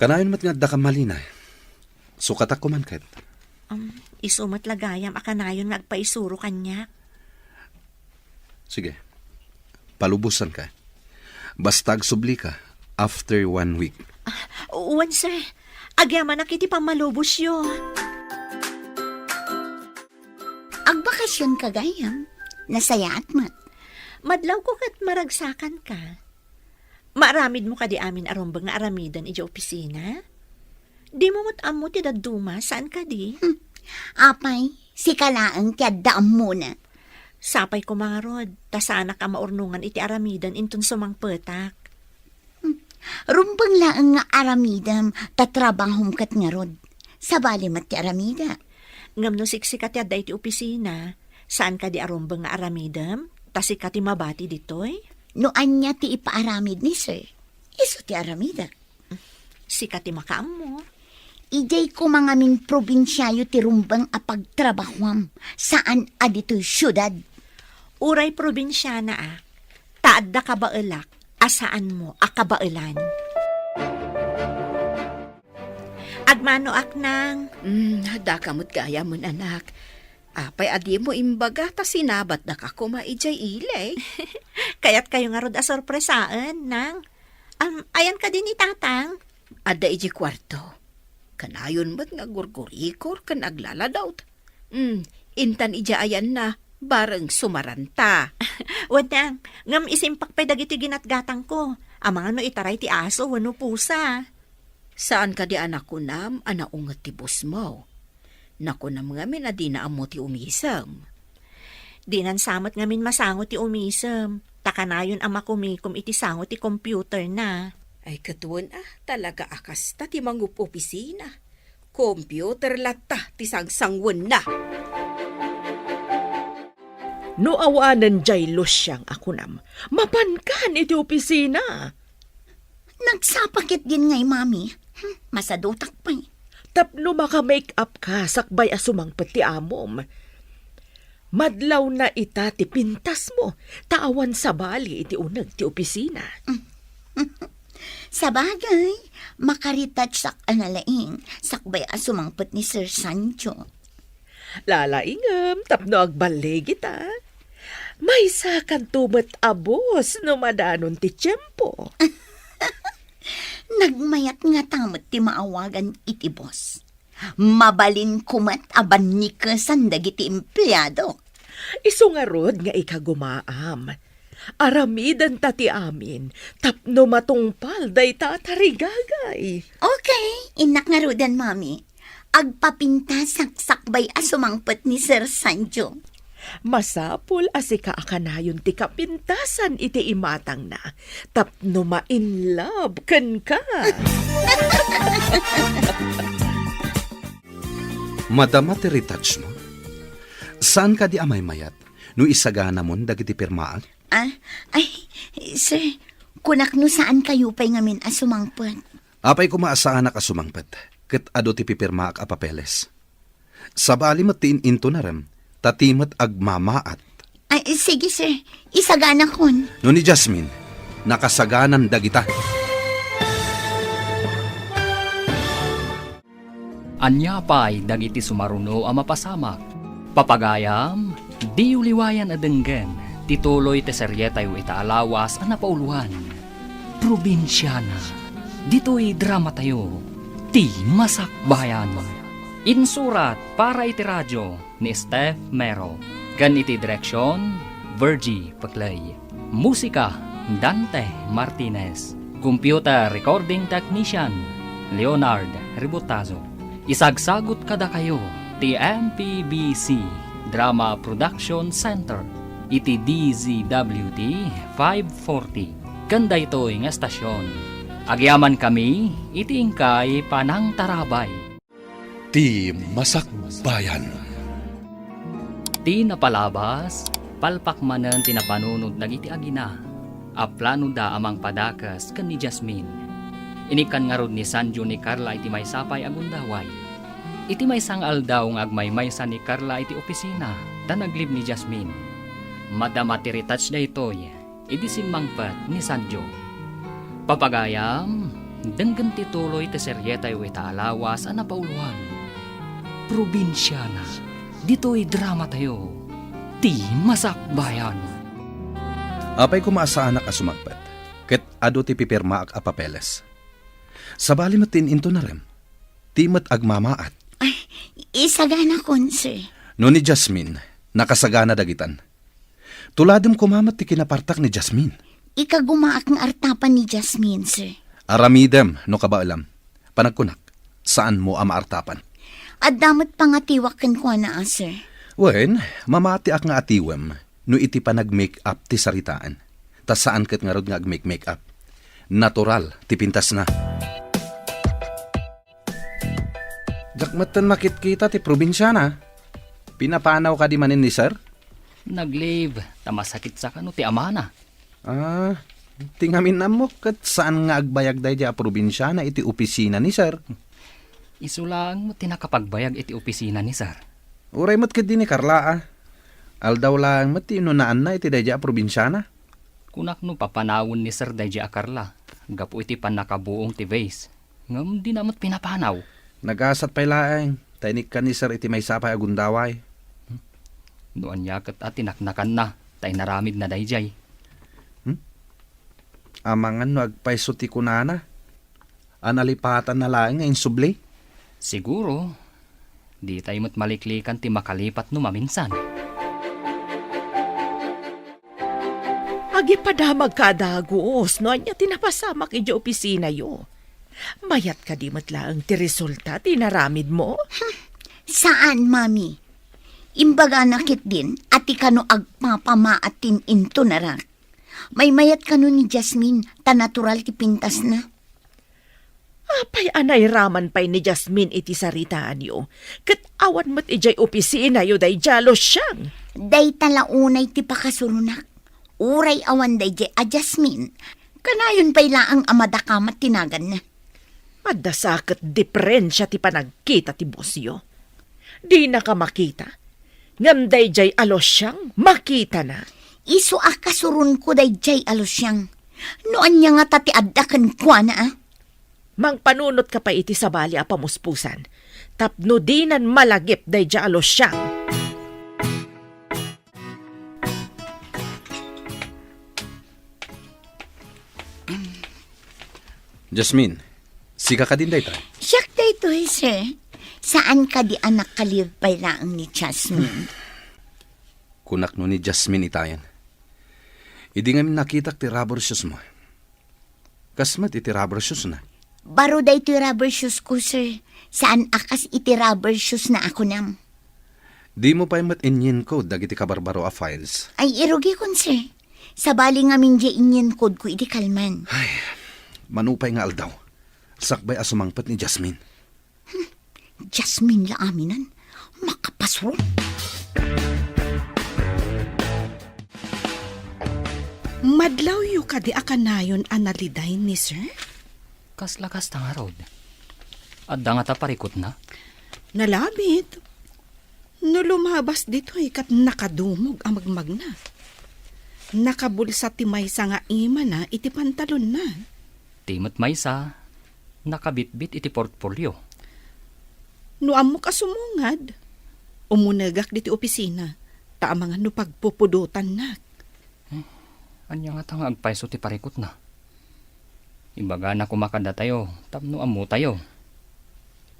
Kanayon met nga adda ka malina. Sukatak koman ket. Um, isu met la gayam a kanayon nga agpaisuro kaniak. Sige. Palubosanka. Basta agsubli ka after one week. Ah, wen, sir. Agyamanak iti pammalubosyo. Agbakasionka gayam. Nasayaat met. Madlawko ket maragsakanka. Maaramidmo kadi amin a rumbeng nga aramiden idiay opisina? Dimo met ammo ti dadduma, saan kadi? Hmm. Apay, sika laeng ti adda ammona. Sapay koma ngarud, ta saanak a maurnongan iti aramiden inton sumangpetak. Hmm. Rumbeng laeng nga aramidem, ta trabahom ket ngarud. Sabali met ti aramida. Ngem no siksika ti adda iti opisina, saan kadi a rumbeng nga aramidem, ta sika ti mabati ditoy? No ania ti ipaaramid ni Sir, isu ti aramida. Sika ti makaammo. Idiay koma ngamin probinsiayo ti rumbeng a pagtrabahuam, saan a ditoy siudad. Uray probinsiana a, ta adda kabaelak a saanmo a kabaelan. Agmanoak, Nang. Mm, daka met gayam, anak. Apay a dimo imbaga ta sinabatdaka koma idiay ili? Kayatkayo ngarud a sorpresaen, Nang. Am, ayan kadi ni Tatang? Adda idiay kuarto. Kanayon met nga agurgurikor ken aglaladawt. Mm, intan idiay ayanna, bareng sumaranta. Wen, Nang, ngem isimpak pay dagiti ginatgatangko. Amangan no itaray ti aso wenno pusa. Saan kadi a nakunam a naunget ti bosmo? Nakunam ngamin a dina ammo ti umisem. Dinan sa met ngamin masango ti umisem, ta kanayon a makumikom iti sango ti computerna. Ay, ket wen a, talaga a kasta ti mangup-opisina. Computer latta ti sangsanguenna. No awanen diay Luciang a kunam, mapankan iti opisina. Nagsapa ketdin ngay, Mami. Hmm, masadutak pay. Tapno maka-make up ka sakbay a sumangpet ti amom. Madlawna ita ti pintasmo, ta awan sabali iti uneg ti opisina. Sabagay, makaretouchak a nalaing, sakbay a sumangpet ni Sir Sancho. Lalaingem tapno agballigita. Maysakanto met a boss no madanon ti tiempo. Nagmayat ngata met ti maawagan iti boss. Mabalinko met a bannikesan dagiti empleado. Isu ngarud nga ikagumaam. Aramidenta ti amin tapno matungpal dayta a tarigagay. Okay, innak ngaruden, Mami. Agpapintasak sakbay a sumangpet ni Sir Sancho. Masapul a sika a kanayon ti kapintasan iti imatangna tapno ma-in love kenka. Madama ti retouchmo? Saan kadi a maymayat no isaganamon dagiti pirmaak? Ah, ay, sir, kunak no saankayo pay ngamin a sumangpet. Apay koma a saanak a sumangpet, ket adu ti pipirmaak a papeles. Sabali met ti in-intunarem, ta ti met agmamaat. Ay, sige, sir. Isaganakon. No ni Jasmine, nakasaganan dagita. Ania pay dagiti sumaruno a mapasamak? Papagayam, diyo liwayan a denggen ti tuloy ti serietayo ita a lawas a napauloan, Probinsiana. Ditoy dramatayo, Ti Masakbayan. Insurat para iti radio ni Steph Mero, ken iti direksion, Virgie Peclay. Musika, Dante Martinez. Computer recording technician, Leonard Ributazo. Isagsagut kadakayo ti M P B C Drama Production Center iti D Z W T five forty. Ken daytoy nga estasion, agyamankami iti inkay panangtarabay. Ti Masakbayan. Ti napalabas, palpak manen ti napanunot dagiti agina a planoda a mangpadakes ken ni Jasmine. Inikkan ngarud ni Sanjo ni Carla iti maysa pay a gundaway. Iti maysa nga aldaw nga agmaymaysa ni Carla iti opisina ta naglib ni Jasmine, madama ti retouch daytoy idi simmangpet ni Sanjo. Papagayam, denggen ti tuloy ti serietayo ita a lawas a napauloan. Probinsiana, ditoy dramatayo, ti Masakbayan. Apay koma a saanak a sumangpet, ket adu ti pipirmaak a papeles. Sabali met ti in-intunarem, ti met agmamaat. Ay, isaganakon, sir. No ni Jasmine, nakasagana dagitan. Tuladem koma met ti kinapartak ni Jasmine. Ikagumaak nga artapan ni Jasmine, sir. Aramidem no kabaelam. Panagkunak, saanmo a maartapan. Adda met pangatiwak kenkuana, a, sir. Wen, mamatiak nga atiwem no iti panag-make-up ti saritaan. Ta saan ket ngarud nga ag-make-make-up. Natural ti pintasna. Diak metten makitkita ti probinsiana. Pinapanaw kadi manen ni Sir? Nag-leave, ta masakit sa kano ti amana. Ah, ti ngamin ammok ket saan nga agbayag daydiay a probinsiana iti opisina ni Sir. Isu laeng met ti nakapagbayag iti opisina ni Sir. Uray met ketdi ni Carla, a. Aldaw laeng met ti inunaanna iti daydiay a probinsiana. Kunak no papanawen ni Sir daydiay a Carla, gapu iti pannakabuong ti vase. Ngem dina met pinapanaw. Nagasat pay laeng, ta inikkan ni Sir iti maysa pay a gundaway. No ania ket a tinaknakanna, ta inaramidna daydiay. Hmm? Amangan no agpayso ti kunana, a nalipatanna laeng nga insubli? Siguro, ditay met maliklikan ti makalipat no maminsan. Agipadamagka a dagus no ania ti napasamak idiay opisinayo. Mayat kadi met laeng ti resulta ti inaramidmo? Hmm, saan, Mami. Imbagana ketdin a ti kano agpapamaat ti in-intunarak. Maymayat kano ni Jasmine, ta natural ti pintasna. Apay a nairaman pay ni Jasmine iti saritaanyo, ket awan met idiay opisinayo daydiay a Luciang? Dayta la unay ti pakasuronak. Uray awan daydiay a Jasmine, kanayon pay laeng a madakamat ti naganna. Adda sa ket diperensia ti panagkita ti bosyo. Dinaka makita, ngem daydiay a Luciang makitana. Isu a kasuronko daydiay a Luciang. No ania ngata ti adda kenkuana, a? Mangpanunotka pay iti sabali a pamuspusan, tapno dinan malagip daydiay a Luciang. Jasmine, sika kadin dayta? Siak daytoy, sir. Saan kadi a nakalive pay laeng ni Jasmine? Kunak no ni Jasmine itayen. Idi ngamin nakitak ti rubber shoes mo. Kas met iti rubber shoes na. Baro daytoy rubber shoes ko, sir. Saan a kas iti rubber shoes na a kunam. Dimo pay met inyinko dagiti kabarbaro a files? Ay, irugikon, sir. Sabali ngamin diay inyinkodko iti kalman. Ay, mano pay nga aldaw, sakbay a sumangpet ni Jasmine. Hmm, Jasmine la aminan. Makapasro. Madlawyo kadi a kanayon a naliday ni Sir? Kasla kasta ngarud. Adda ngata parikutna? Nalabit. No lumabas ditoy ket nakadumog a magmagna. Nakabulsa ti maysa nga imana iti pantalonna. Ti met maysa, nakabitbit iti portfolio. No ammok a sumungad, umunegak ditoy opisina, ta amangan no pagpupudotannak. Eh, ania ngata nga agpayso ti parikutna? Ibagana koma kadatayo tapno ammotayo.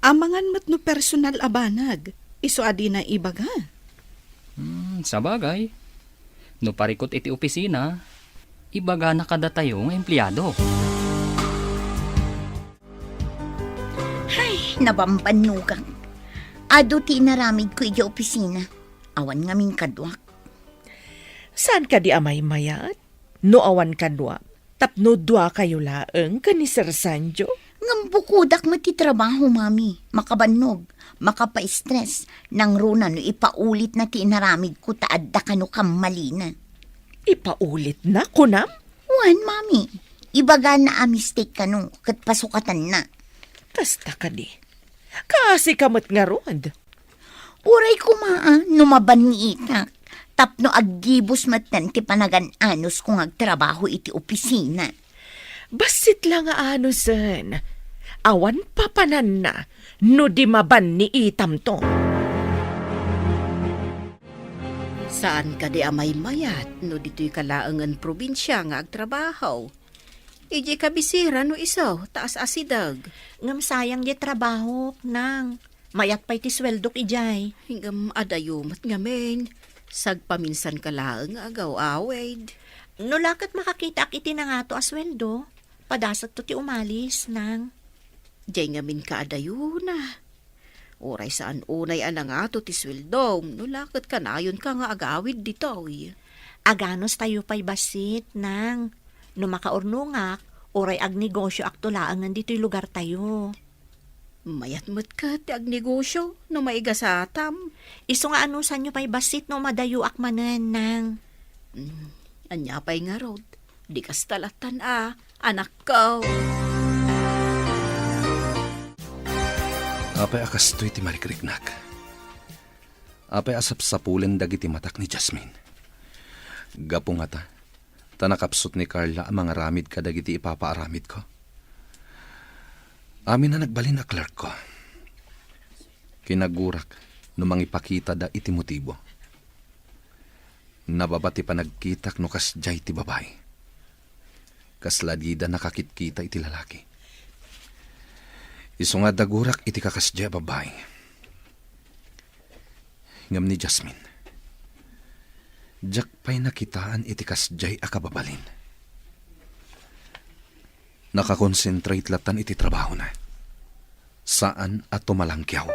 Amangan met no personal a banag, isu a dina ibaga. Hmm, sabagay. No parikut iti opisina, ibagana kadatayo nga empleado. Ay, nabambannogak. Adu ti inaramidko idiay opisina. Awan ngamin kaduak. Saan kadi a maymayat? No awan kaduak, tapno duakayo laeng ken ni Sir Sanjo? Ngem bukodak met ti trabaho, Mami. Makabannog, makapaistres, nangruna no ipaulitna ti inaramidko ta adda kano kammalina. Ipaulitna, kunam? Wen, Mami. Ibagana a mistake kano, ket pasukatanna. Kasta kadi. Kaasika met ngarud. Uray koma, a, no mabanniitak, tapno aggibus metten ti panagan-anusko nga agtrabaho iti opisina. Bassit la nga anusen. Awan papananna no di mabanniitamto. Saan kadi a maymayat no ditoyka laengen probinsia nga agtrabaho? Idiay kabisera no isu, ta as-asideg. Ngem sayang diay trabahok, nang. Mayat pay ti sueldok idiay. Ngem adayo met ngamin. Sagpaminsanka laeng nga agaw-awid. No la ket makakitaak iti nangato a sueldo, padasakto ti umalis, nang. Diay ngamin kaadayona. Uray saan unay a nangato ti sueldom, no la ket kanayonka nga agawid ditoy. Aganustayo pay bassit, nang. No makaurnongak, uray agnegosioakto laengen ditoy lugartayo. Mayat met ket ti agnegosio no maigasatam. Isu nga anusanyo pay bassit no madayoak manen, nang. Mm, ania pay ngarud? Di kasta lattan a, anakko. Apay a kastoy ti marikriknak? Apay a sapsapulen dagiti matak ni Jasmine? Gapu ngata, ta nakapsut ni Carla a mangaramid kadagiti ipapaaramidko. Amin a nagbalin a clerkko. Kinagurak no mangipakitada iti motibo. Nababa ti panagkitak no kasdiay ti babai. Kasla dida nakakitkita iti lalaki. Isu nga dagurak iti kakasdiay a babai. Ngem ni Jasmine, diak pay nakitaan iti kasdiay a kababalin. Nakakonsentrate lattan iti trabahona. Saan a tumalangkiaw.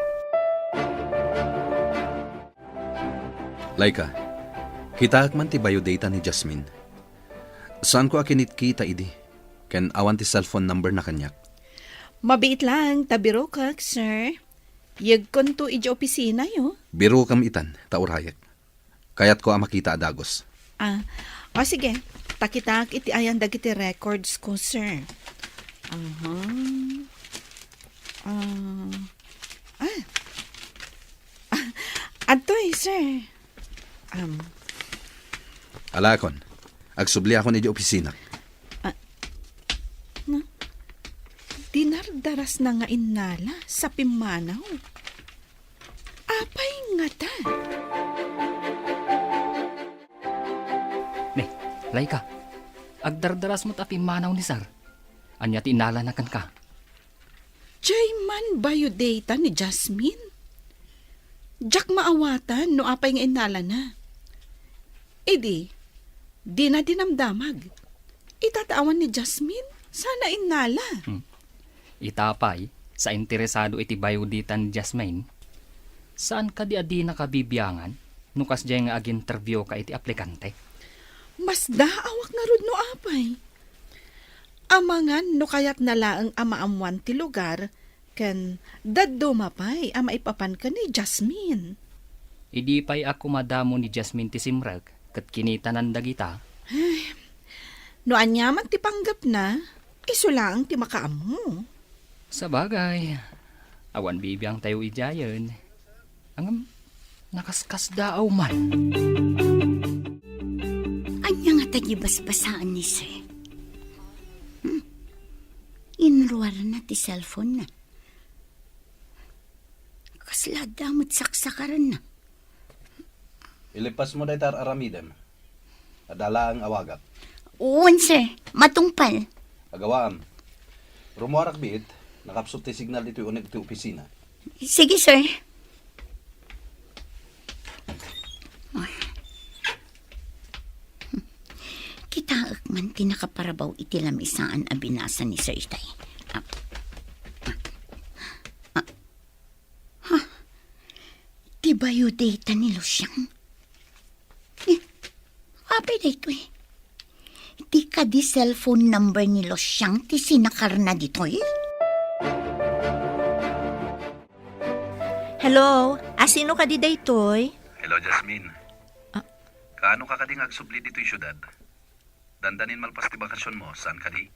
Laika, kitaek man ti biodata ni Jasmine. Saanko a kinitkita idi, ken awan ti cellphone number na kaniak. Mabiit laeng ta birokak, sir. Yegkonto idiay opisinayo. Birokam itan, ta urayek. Kayatko a makita a dagus. Ah, o sige. Ta kitaek iti ayan dagiti records ko, sir. Aha. Ah. Ah. Ah, adtoy, sir. Um. Alakon, agsubliakon idiay opisina. Ah, na, dinardarasna nga innala sa pimmanaw. Apay ngata? Ne, Laika, agdardaras met a pimmanaw ni Sir. Ania ti innalana kenka? Diay man biodata ni Jasmine? Diak maawatan no apay nga innalana. Idi, dina dinamdamag. Ita ta awan ni Jasmine, saan a innala. Hmm. Ita pay, sa interesado iti biodata ni Jasmine, saan kadi a dinaka bibiangan no kasdiay nga aginterviewka iti aplikante? Masdaawak ngarud no apay. Amangan no kayatna laeng a maammuan ti lugar ken dadduma pay a maipapan ken ni Jasmine. Idi pay a kumadamo ni Jasmine ti simrek ket kinitanan dagita. Ay, no aniaman ti panggepna, isu laeng ti makaammo. Sabagay, awan bibiangtayo idiayen. Ngem, nakaskasdaaw man. Ania ngata ti basbasaan ni Sir? Hmm? Inruarna ti cellphone-na. Kasla adda met saksakarenna. Ilipasmo dayta ar-aramidem. Adda laeng awagak. Wen, sir. Matungpal. Agawaam. Rummuarak biit, nakapsut ti signal ditoy uneg ti opisina. Sige, sir. Kitaek man ti nakaparabaw iti lamisaan a binasa ni Sir itay. Ah. Ah. Ha? Ti biodata ni Luciang? Eh, apay daytoy? Ti kadi cellphone number ni Luciang ti sinakarna ditoy? Hello, a, sino kadi daytoy? Hello, Jasmine. Ah. Kaano ka kadi nga agsubli ditoy siudad? Dandanin malpas ti bakasionmo, saan kadi?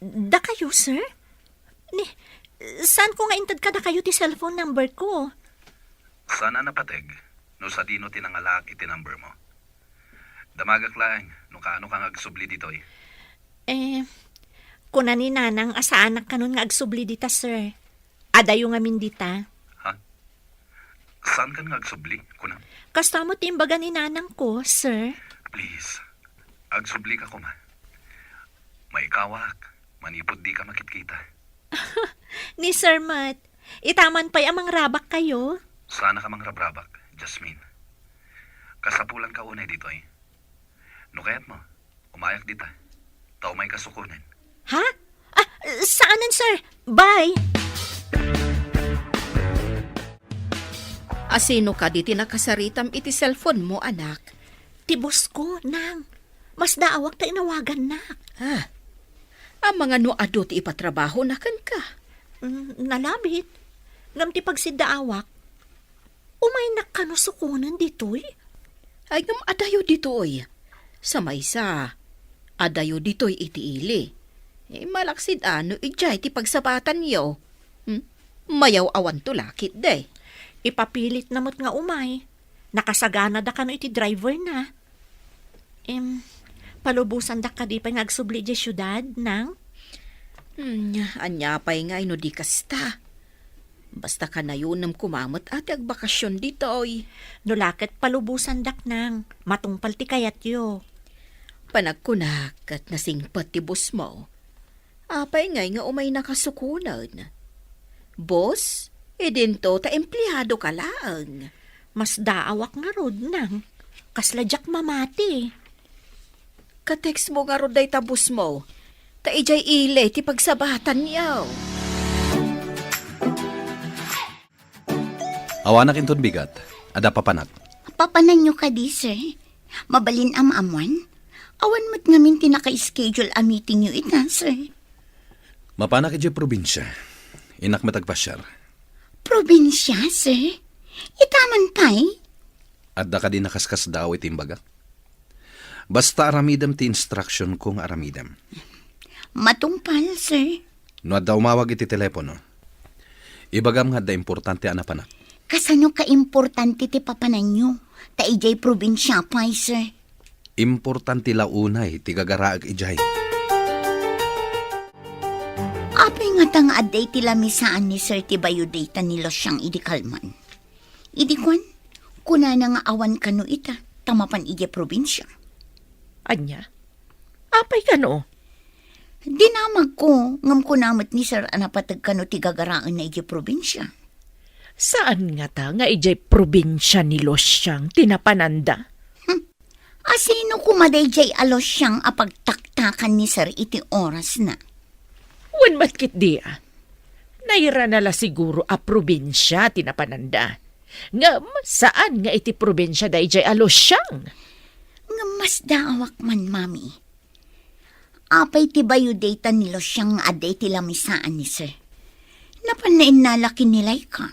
Dakayo, sir? Ni, Saanko nga inted kadakayo ti cellphone number ko? Saan a napateg no sadino ti nangalaak iti number mo. Damagak laeng no kaano ka nga agsubli ditoy. Eh, kuna ni Nanang a saanak kanon nga agsubli dita, sir. Adayo ngamin dita. Ha? Saankan nga agsubli, kunam? Kasta met ti imbaga ni Nanang ko, sir. Please, agsubli ka koma. Maikawak, manipud di ka makitkita. Ni Sir met, itaman pay a mangrabak kayo? Sana ka mangrabrabak, Jasmine. Kasapulan ka unay ditoy. No kayat mo, umayak dita. Ta umay ka sukonen. Ha? Ah, saanen, sir. Bye! Asino kadi ti nakasaritam iti cellphone mo, anak? Ti boss ko, nang. Masdaawak ta inawagannak. Ah, amangan no adu ti ipatrabahona kenka? Mm, nalabit. Ngem ti pagsiddaawak, umaynak kano sukonen ditoy? Ay, ngem adayo ditoy. Sa maysa, adayo ditoy iti ili. Eh, malaksid a no idiay ti pagsabatanyo. Hmm? Mayaw-awanto la ketdi. Ipapilitna met nga umay. Nakasaganada kano iti driverna. Em, palubosandak kadi pay nga agsubli idiay siudad, nang? Hmm, ania pay ngay no di kasta? Basta kanayonem koma met a ti agbakasion ditoy. No la ket palubosandak, nang, matungpal ti kayatyo. Panagkunak ket nasingpet ti boss mo. Apay ngay nga umaynaka sukonen? Boss, idinto ta empleado ka laeng. Masdaawak ngarud, nang. Kasla diak mamati. Ka-text mo ngarud dayta boss mo. Ta idiay ili ti pagsabatanyo. Awanak inton bigat, adda papanak. Papananyo kadi, sir? Mabalin a maammuan? Awan met ngamin ti naka-schedule a meetingyo ita, sir. Mapanak idiay probinsia. Innak met agpasiar. Probinsia, sir? Itaman pay? Adda kadi nakaskasdaaw iti imbagak? Basta aramidem ti instruction ko nga aramidem. Matungpal, sir. No adda umawag iti telepono, ibagam nga adda importante a napanak. Kasano kaimportante ti papananyo? Ta idiay probinsia pay, sir. Importante la unay ti gagaraek idiay. Apay ngata nga adda iti lamisaan ni sir ti biodata ni Luciang idi kalman? Idi kuan, kunana nga awan kano ita, ta mapan idiay probinsia. Ania? Apay kano? Dinamagko, ngem kuna met ni sir a napateg kano ti gagaraenna idiay probinsia. Saan ngata nga idiay probinsia ni Luciang ti napananda? Hmm. Asino koma daydiay a Luciang a pagtaktakan ni sir iti orasna? Wen met ketdi a. Nairana la siguro a probinsia ti napananda. Ngem saan nga iti probinsia daydiay a Luciang. Ngem masdaawak man, Mami. Apay ti biodata ni Luciang nga adda iti lamisaan ni sir? Napan nainnala ken ni Laika.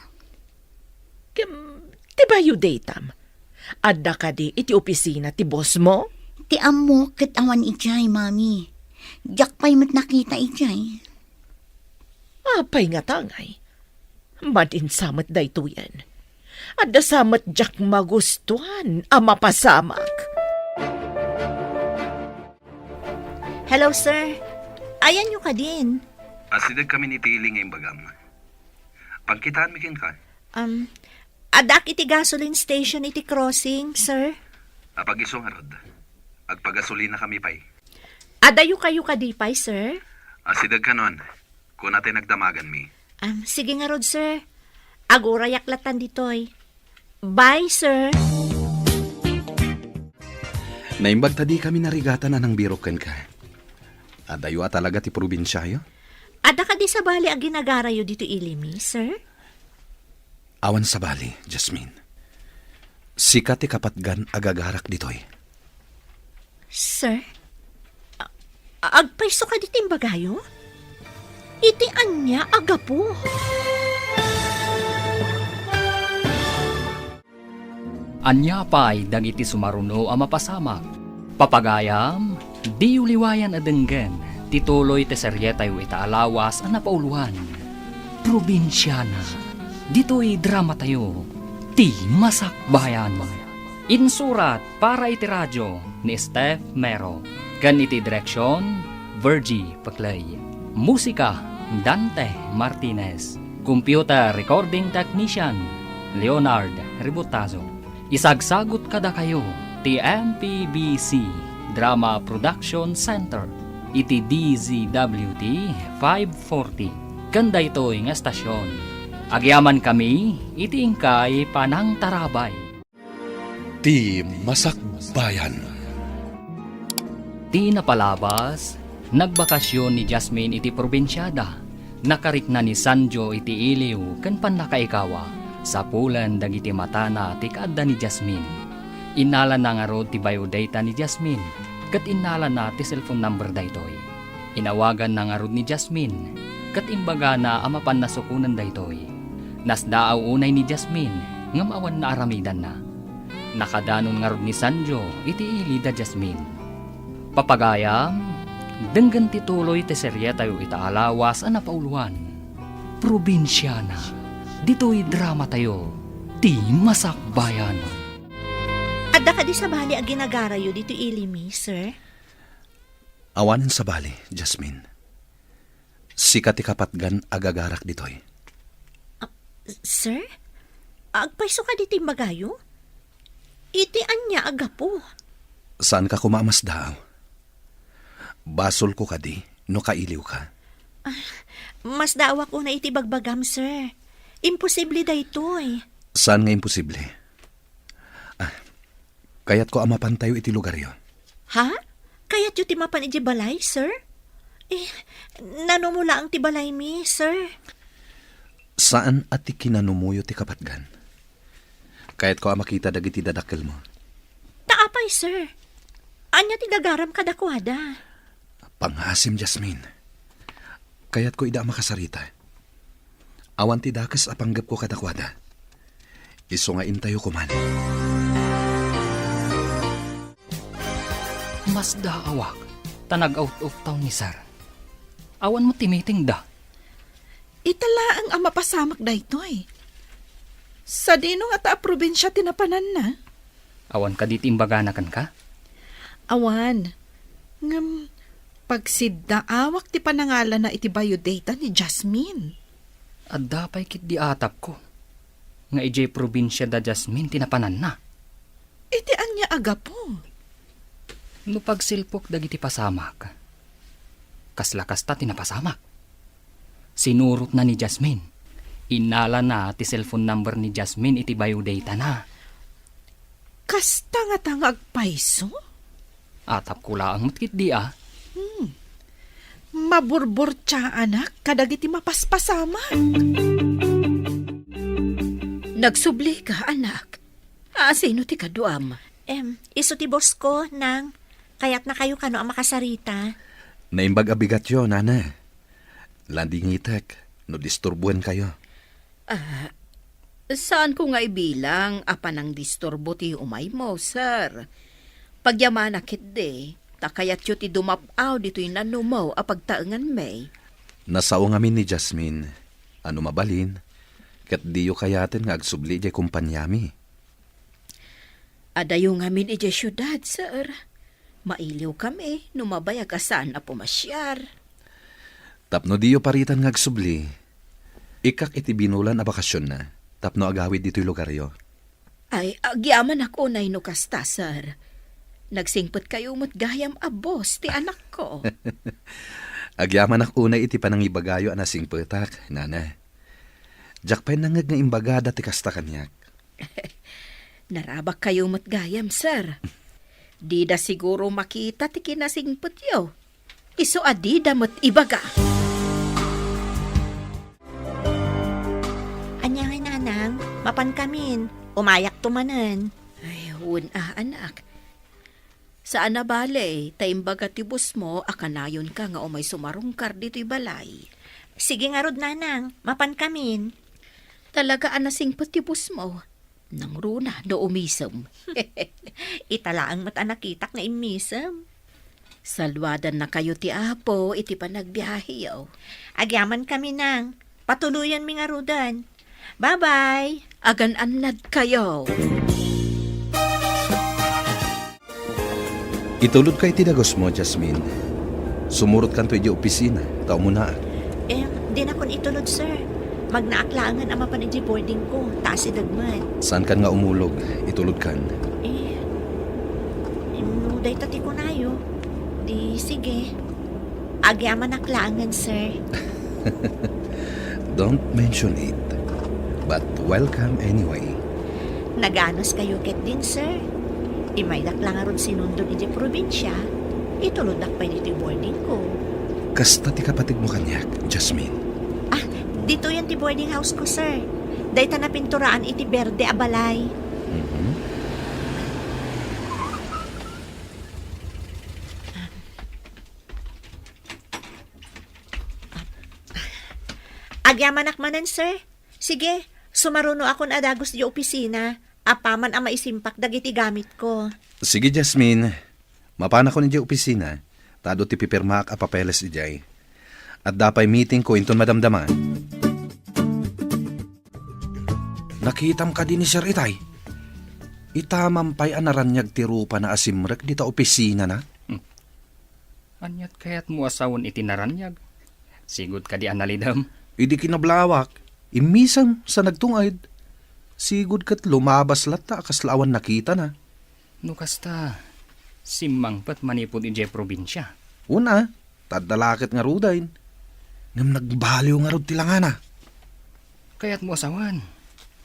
Kem, ti biodatam, adda kadi iti opisina ti boss mo? Ti ammok ket awan idiay, Mami. Diak pay met nakita idiay. Apay ngata ngay? Madin sa met daytoyen. Adda sa met diak magustuan a mapasamak. Hello, sir. Ayanyo kadin? Asideg kami ni Tili nga imbagam. Pagkitaanmi kenka. Um, addak iti gasoline station iti crossing, sir. Apag-isu ngarud. Agpagasolina kami pay. Adayo kayo kadi pay, sir? Asideg kanon. Kuna tay nagdamaganmi. Um, sige ngarud, sir. Agurayak latan ditoy. Bye, sir. Naimbag ta di kami narigatan a nangbirok kenka. Adayo a talaga ti probinsiayo? Adda kadi sabali a ginagarayo ditoy ilimi, sir? Awan sabali, Jasmine. Sika ti kapatgan a gagarak ditoy. Sir? A-, agpayso kadi ti imbagayo? Iti ania a gapu? Ania pay dagiti sumaruno a mapasamak? Papagayam, diyo liwayan a denggen ti tuloy ti serietayo ita a lawas a napauloan. Probinsiana. Ditoy dramatayo, Ti Masakbayan. Insurat para iti radio ni Steph Mero, ken iti direksyon, Virgie Peclay. Musika, Dante Martinez. Computer recording technician, Leonard Ributazo. Isagsagut kadakayo ti M P B C Drama Production Center iti D Z W T five forty. Ken daytoy nga estasion, agyamankami iti inkay panangtarabay. Ti Masakbayan. Ti napalabas, nagbakasyon ni Jasmine iti probinsiada. Nakarikna ni Sanjo iti iliw ken pannakaikawa. Sapulen dagiti matana ti kaadda ni Jasmine. Innalana ngarud ti biodata ni Jasmine, ket innalana ti cellphone number daytoy. Inawaganna ngarud ni Jasmine, ket imbagana a mapanna sukonen daytoy. Nasdaaw unay ni Jasmine, ngem awan naaramidanna. Nakadanon ngarud ni Sanjo iti ili da Jasmine. Papagayam, denggen ti tuloy ti serietayo ita a lawas a napauloan. Probinsiana, ditoy dramatayo, Ti Masakbayan. Adda kadi sabali a ginagarayo ditoy ili mi, sir? Awanen sabali, Jasmine. Sika ti kapatgan a gagarak ditoy. Ah, sir? Agpayso kadi ti imbagayo? Iti ania a gapu? Saanka koma a masdaaw? Basolko kadi no kailiwka? Ah, masdaawak unay iti bagbagam, sir. Imposible daytoy. Saan nga imposible? Ah, kayatko a mapantayo iti lugaryo. Ha? Kayatyo ti mapan idiay balay, sir? Eh, nanumo laeng ti balaymi, sir. Saan a ti kinanumoyo ti kapatgan. Kayatko a makita dagiti dadakkelmo. Ta apay, sir? Ania ti gagaram kadakuada? Pangngaasim, Jasmine. Kayatko ida a makasarita. Awan ti dakes a panggepko kadakuada. Isu nga intayo koman. Masdaawak, ta nag-out of town ni Sir. Awan met ti meeting da. Ita laeng a mapasamak daytoy. Sadino ngata a probinsia ti napananna? Awan kadi ti imbagana kenka? Awan. Ngem, pagsiddaawak ti panangalana iti biodata ni Jasmine. Adda pay ketdi atapko nga idiay probinsia da Jasmine ti napananna. Iti ania a gapu? No pagsilpok dagiti pasamak, kasla kasta ti napasamak. Sinurotna ni Jasmine. Innalana ti cellphone number ni Jasmine iti biodatana. Kasta ngata nga agpayso? Atapko laeng met ketdi a. Hmm. Maburburtiaanak kadagiti mapaspasamak. Nagsublika, anak. A, sino ti kaduam? Em, isu ti boss ko, Nang. Kayatnakayo kano a makasarita? Naimbag a bigatyo, Nana. Ladingitek no disturboenkayo. Ah, saanko nga ibilang a panangdisturbo ti umaymo, sir. Pagyamanak ketdi, ta kayatyo ti dumab-aw ditoy nanumo a pagtaenganmi. Nasao ngamin ni Jasmine a no mabalin, ket diyo kayaten nga agsubli idiay kompaniami. Adayo ngamin idiay siudad, sir. Mailiwkami no mabayag a saan a pumasiar. Tapno diyo paritan nga agsubli, ikkak iti binulan a bakasionna tapno agawid ditoy lugaryo. Ay, agyamanak unay no kasta, sir. Nagsingpetkayo met gayam a boss ti anakko. Agyamanak unay iti panangibagayo a nasingpetak, Nana. Diak pay nangngeg nga imbagada ti kasta kaniak. Narabakkayo met gayam, sir. Dida siguro makita ti kinasingpetyo. Isu a dida met ibaga. Ania ngay, Nanang? Mapankamin. Umayakto manen. Ay, wen a, anak. Saan a bale, ta imbaga ti boss mo a kanayonka nga umay sumarungkar ditoy balay. Sige ngarud, Nanang, mapankamin. Talaga a nasingpet ti boss mo. Nangruna no umisem. Ita laeng met a nakitak nga immisem. Saluadannakayo ti Apo iti panagbiaheyo. Agyamankami, Nang. Patuloyanmi ngaruden. Bye-bye! Agan-annadkayo! Itulodka iti dagusmo, Jasmine. Sumurotkanto idiay opisina, ta umunaak. Eh, dinakon itulod, sir. Magnaak laengen a mapan idiay boardingko, ta asideg met. Saankan nga umulog, itulodkan. Eh, no dayta ti kunayo, di sige. Agyamanak laengen, sir. Don't mention it. But welcome anyway. Naganuskayo ketdin, sir. Imaydak la ngarud sinundon idiay probinsia, ituloddak pay ditoy boardingko. Kasta ti kapatidmo kaniak, Jasmine. Ah, ditoyen ti boarding house ko, sir. Dayta napinturaan iti berde a balay. Mhm. Agyamanak manen, sir. Sige, sumarunoakon a dagus idiay opisina, apaman a maisimpak dagiti gamitko. Sige, Jasmine. Mapanakon idiay opisina, ta adu ti pipirmaak a papeles idiay. Adda pay meetingko inton madamdama. Nakitam kadi ni Sir itay? Itamam pay a naraniag ti rupana a simrek dita opisinana? Hmm. Aniat kayatmo a sawen iti naraniag? Sigud kadi a nalidem? Idi kinablawak, immisem sa nagtunged. Sigud ket lumabas latta a kasla awan nakitana. No kasta, simmangpet manipud idiay probinsia. Una, ta adda la ket ngaruden. Ngem nagbaliw ngarud ti langana. Kayatmo a sawen,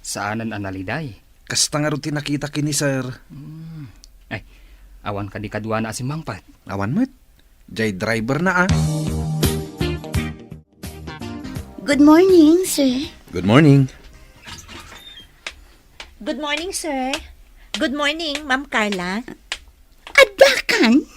saanen a naliday? Kasta ngarud ti nakita ken ni Sir. Hmm. Ay, awan kadi kaduana a simmangpet? Awan met. Jay driver na, ah. Good morning, sir. Good morning. Good morning, sir. Good morning, Ma'am Carla. Addakan?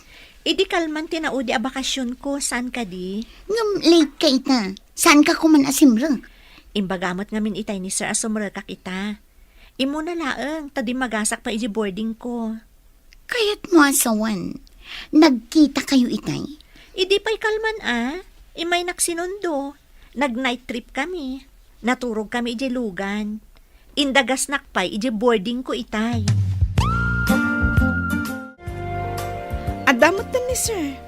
Idi kalman ti naudi a bakasionko, saan kadi? Ngem late ka ita. Saan ka kuman a simrek? Imbaga met ngamin itay ni sir a sumrekak ita. Immuna laeng, ta dimmagasak pay idiay boardingko. Kayatmo a sawen, nagkitakayo itay? Idi pay kalman a, immaynak sinundo. Nag-night trip kami. Naturog kami idiay lugan. Indagasnak pay idiay boardingko itay. Adda metten ni sir.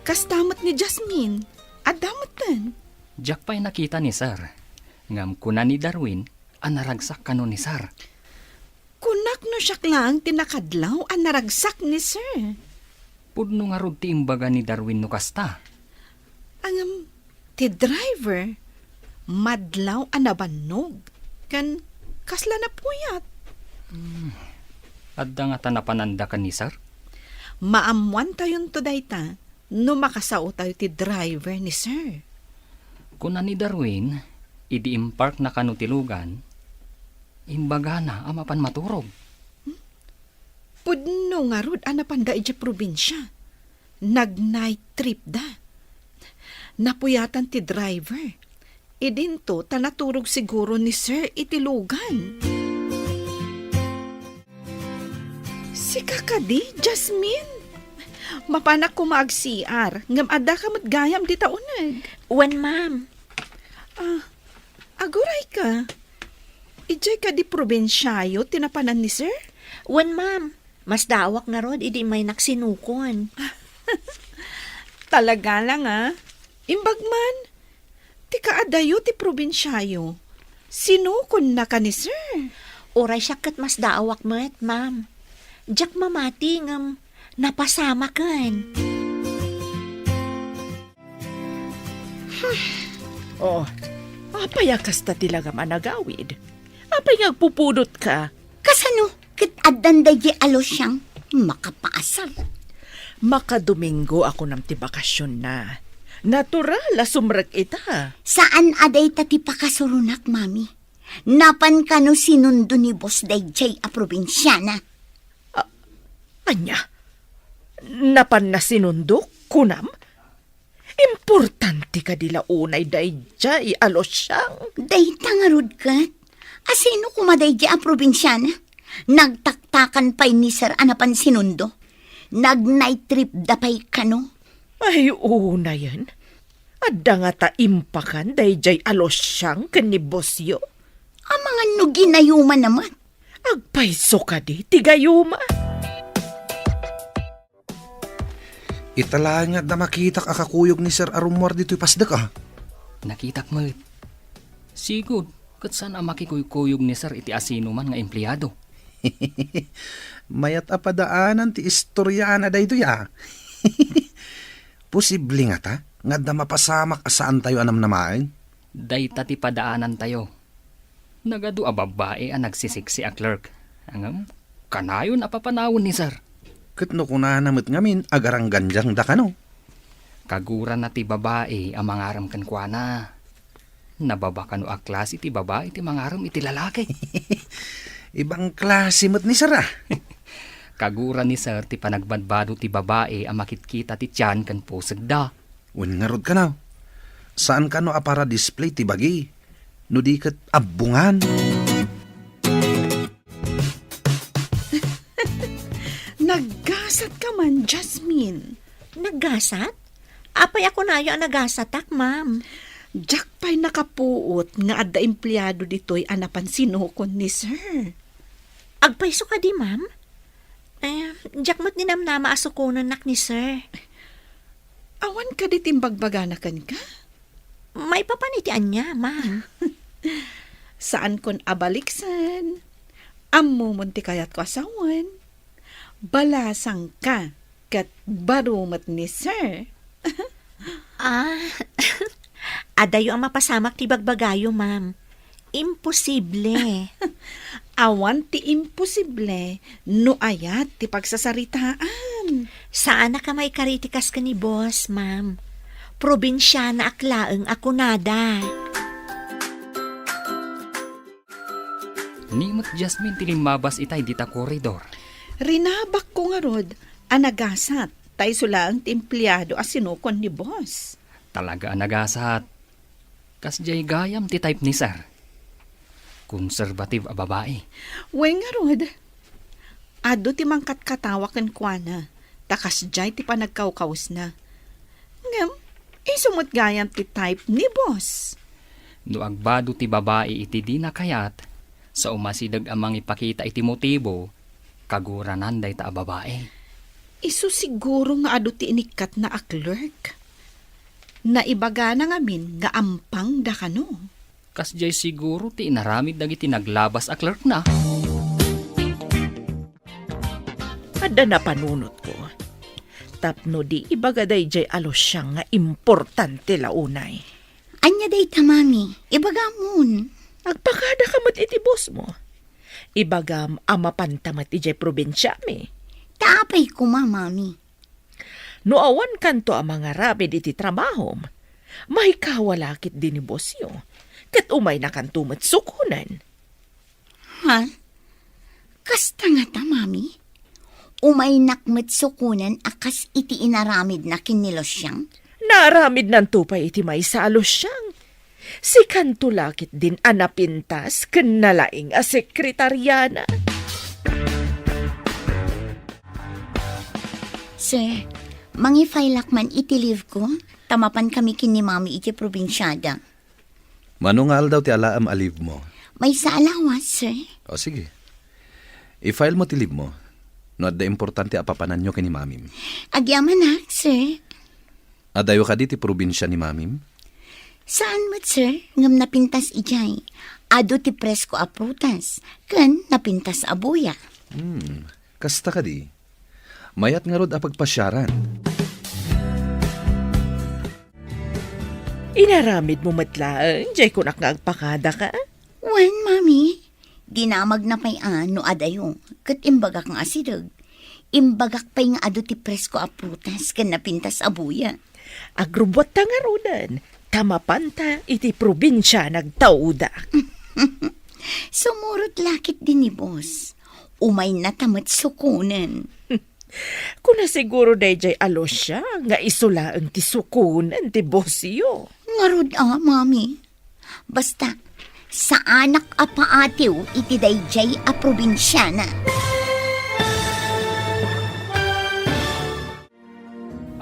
Kasta met ni Jasmine. Adda metten. Diak pay nakita ni sir. Ngem kuna ni Darwin a naragsak kano ni sir. Kunak no siak laeng ti nakadlaw a naragsak ni sir. Pudno ngarud ti imbaga ni Darwin no kasta. Ngem, ti driver, madlaw a nabannog, ken kasla napuyat. Hmm. Adda ngata napananda ken ni sir? Maammoantayonto dayta no makasaotayo ti driver ni sir. Kuna ni Darwin, idi imparkna kano ti lugan, imbagana a mapan maturog. Hmm? Pudno ngarud a napanda idiay probinsia. Nag-night trip da. Napuyatan ti driver. Idinto ta naturog siguro ni sir iti lugan. Sika kadi, Jasmine? Mapanak koma ag-C R, ngem addaka met gayam dita uneg. Wen, ma'am. Ah, aguray ka. Idiay kadi probinsiayo ti napanan ni sir? Wen, ma'am. Masdaawak ngarud idi immaynak sinukon. Talaga lang, ah. Imbag man, ti kaadayo ti probinsiayo. Sinukonnaka ni sir. Uray siak ket masdaawak met, ma'am. Diak mamati ngem napasamaken. Oh, apay a kasta ti langam a nagawid? Apay nga agpupudotka? Kasano ket addan daydiay a Luciang makapaasar? Makadomingo a kunam ti bakasionna. Natural a sumrek ita. Saan a dayta ti pakasuronak, Mami. Napan kano sinundo ni Boss daydiay a probinsiana. A-, ania? Napanna sinundo, kunam? Importante kadi la unay daydiay a Luciang? Dayta ngarud ket, asino koma daydiay a probinsiana? Nagtaktakan pay ni sir a napan sinundo. Nag-night trip da pay kano. Ay, unayen. Adda ngata impakan daydiay a Luciang ken ni bossyo? Amangan no ginayuma naman. Agpayso kadi ti gayuma? Ita laeng nga adda makitak a kakuyog ni Sir a rummuar ditoy pasdek, a. Nakitak met. Sigud, ket saan a makikuykuyog ni Sir iti asinoman nga empleado. Mayat a padaanan ti istoriana daytoy, a. Posible ngata nga adda mapasamak a saantayo a namnamaen? Dayta ti padaanantayo. Nagadu a babbai a nagsisiksi a clerk. Ngem, kanayon a papanawen ni Sir. Ket no kunana met ngamin, agaranggandiangda kano? Kagurana ti babai a mangarem kenkuana. Nababa kano a klase ti babai ti mangarem iti lalaki. Ibang klase met ni Sir, a. Kagura ni Sir ti panagbadbado ti babai a makitkita ti tian ken pusegda. Wen ngarud kano, saan kano a para display ti bagi, no di ket abbongan? Naggasat ka man, Jasmine. Naggasat? Apay a kunayo a nagasatak, ma'am? Diak pay nakapuot nga adda empleado ditoy a napan sinukon ni Sir. Agpayso kadi, ma'am? Eh, diak met ninamnama a sukonennak ni Sir. Awan kadi ti imbagbagana kenka? Maipapan iti ania, ma'am? Saankon a baliksen. Ammomon ti kayatko a sawen. Balasangka ket baro met ni Sir. Ah, adayo a mapasamak ti bagbagayo, ma'am. Imposible. Awan ti imposible no ayat ti pagsasaritaan. Saanak a maikari ti kas ken ni boss, ma'am. Probinsianaak laeng a kunada. Ni met Jasmine ti limmabas itay dita koridor. Rinabakko ngarud a nagasat ta isu laeng ti empleado a sinukon ni boss. Talaga a nagasat. Kasdiay gayam ti type ni Sir. Conservative a babai. Wen ngarud, adu ti mangkatkatawa kenkuana, ta kasdiay ti panagkawkawesna. Ngem, isu met gayam ti type ni boss. No agbado ti babai iti dina kayat, sa umasideg a mangipakita iti motibo, kaguranan dayta a babai. Isu siguro nga adu ti inikkatna a clerk. Naibagana ngamin nga ampangda kano. Kasdiay siguro ti inaramid dagiti naglabas a clerkna. Adda napanunotko. Tapno di ibaga daydiay a Luciang nga importante la unay. Ania dayta, Mami? Ibagamon. Agpakada ka met iti boss mo. Ibagam a mapanta met idiay probinsiami. Ta apay koma, Mami? No awan kanto a mangaramid iti trabahom, maikawa la ketdi ni bossyo, ket umayna kanto met sukonen. Ha? Kasta ngata, Mami? Umaynak met sukonen a kas iti inaramidna ken ni Luciang? Naaramidnanto pay iti maysa a Luciang. Sikanto la ketdin a napintas ken nalaing a sekretariana. Sir, mangi-fileak man iti leave ko, ta mapan kami ken ni Mami iti probinsiada. Mano nga aldaw ti alaem a leave mo? Maysa a lawas, sir. O, sige. I-file mo ti leave mo. No adda importante a papananyo ken ni Mamim. Agyamanak, sir. Adayo kadi ti probinsia ni Mamim? Saan met, sir, ngem napintas idiay. Adu ti presko a prutas, ken napintas a buya. Hmm, kasta kadi. Mayat ngarud a pagpasiaran. Inaramid mo met laeng, jay kunak nga agpakada ka? Wen, Mami. Dinamagna pay a no adayo, ket imbagak nga asideg. Imbagak pay nga adu ti presko a prutas ken napintas a buya. Agrubbuatta ngaruden, ta mapanta iti probinsia nagtauda. Sumurot la ketdi ni boss. Umaynata met sukonen. Kuna siguro dayjay a Lucia nga isu laeng ti sukonen ti bossyo. Ngarud a, Mami. Basta, saanak a paatiw iti dayjay a probinsiana.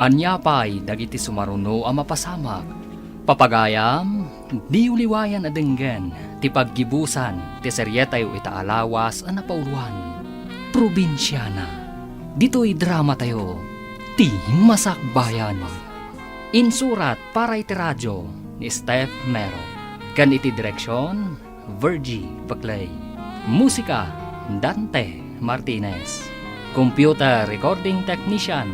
Ania pay dagiti sumaruno a mapasamak Papagayam, diyo liwayan a denggen ti paggibusan ti serietayo ita a lawas a napauloan, Probinsiana. Ditoy dramatayo, Ti Masakbayan. Insurat para iti radio ni Steph Mero. Ken iti direksion, Virgie Paclay. Musika, Dante Martinez. Computer recording technician,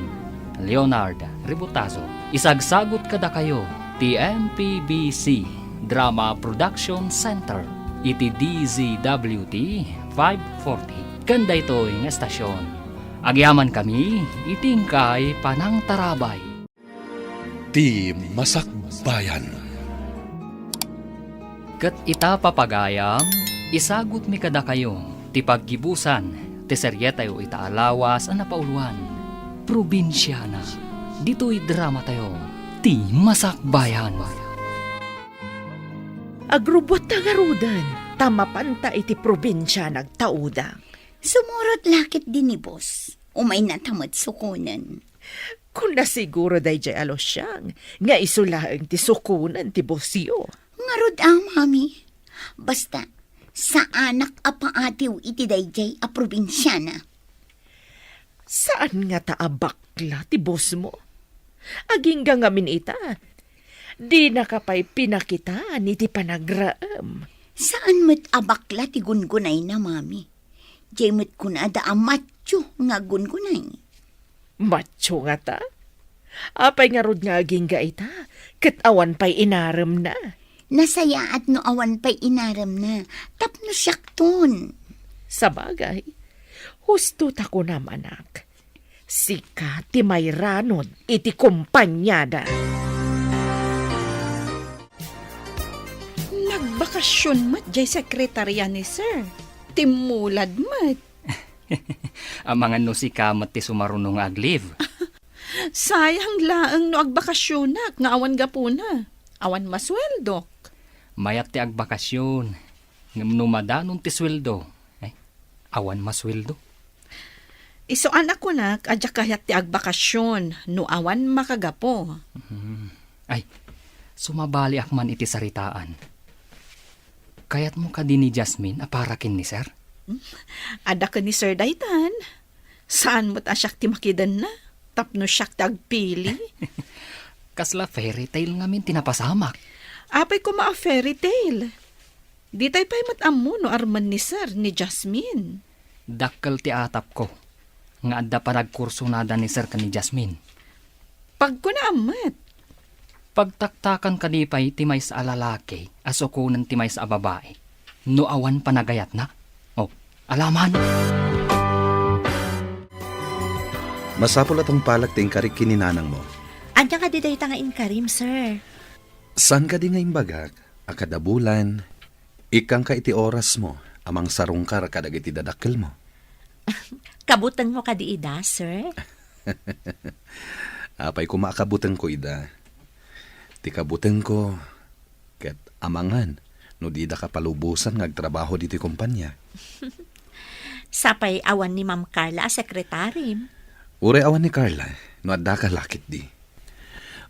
Leonard Ributazo. Isagsagut kadakayo ti M P B C Drama Production Center iti D Z W T five forty. Ken daytoy nga estasion, agyamankami iti inkay panangtarabay. Ti Masakbayan. Ket ita, papagayam, isagutmi kadakayo ti paggibusan ti serietayo ita a lawas a napauloan, Probinsiana. Ditoy dramatayo, Ti Masakbayan. Agrubbuatta ngaruden, ta mapanta iti probinsia nagtauda. Sumurot la ketdi ni boss. Umaynata met sukonen. Kuna siguro daydiay a Luciang nga isu laeng ti sukonen ti bossyo. Ngarud a, mami. Basta, saanak a paatiw iti daydiay a probinsiana. Saan ngata a bakla ti bossmo? Agingga ngamin ita, dinaka pay pinakitaan iti panagraem. Saan met a bakla ti gungunayna, mami. Diay met kunada a macho nga aggungunay. Macho ngata? Apay ngarud nga agingga ita, ket awan pay inaremna? Nasayaat no awan pay inaremna, tapno siakton. Sabagay, husto ta kunam, anak. Sika ti mairanod iti kompaniada. Nagbakasion met diay sekretaria ni Sir. Timmulad met. Amangan no sika met ti sumaruno nga ag-leave. Sayang laeng no agbakasionak nga awan gapuna. Awan masueldok. Mayat ti agbakasion, ngem no madanon ti sueldo, eh, awan masueldo. Isu a nakunak a diak kayat ti agbakasion no awan makagapu. Hmm. Ay, sumabaliak man iti saritaan. Kayatmo kadi ni Jasmine a para ken ni Sir? Adda ken ni Sir daytan. Saan met a siak ti makidenna, tapno siak ti agpili. Kasla fairy tale ngamin ti napasamak. Apay koma a fairy tale? Ditay pay met ammo no armen ni Sir ni Jasmine. Dakkel ti atapko nga adda panagkursonada ni Sir ken ni Jasmine. Pagkunam met. Pagtaktakan kadi pay ti maysa a lalaki a sukonen ti maysa a babai no awan panagayatna? Oh, alaman! Masapul a tungpalek ti inkarik ken ni nanangmo. Ania kadi dayta nga inkarim, sir? Saan kadi nga imbagak a kada bulan, ikkangka iti orasmo a mangsarungkar kadagiti dadakkelmo? Kabutengmo kadi ida, sir? Apay koma a kabutengko ida? Ti kabutengko ket amangan no didaka palubosan nga agtrabaho ditoy kompania. Sapay awan ni Ma'am Carla a sekretarim. Uray awan ni Carla, no addaka la ketdi.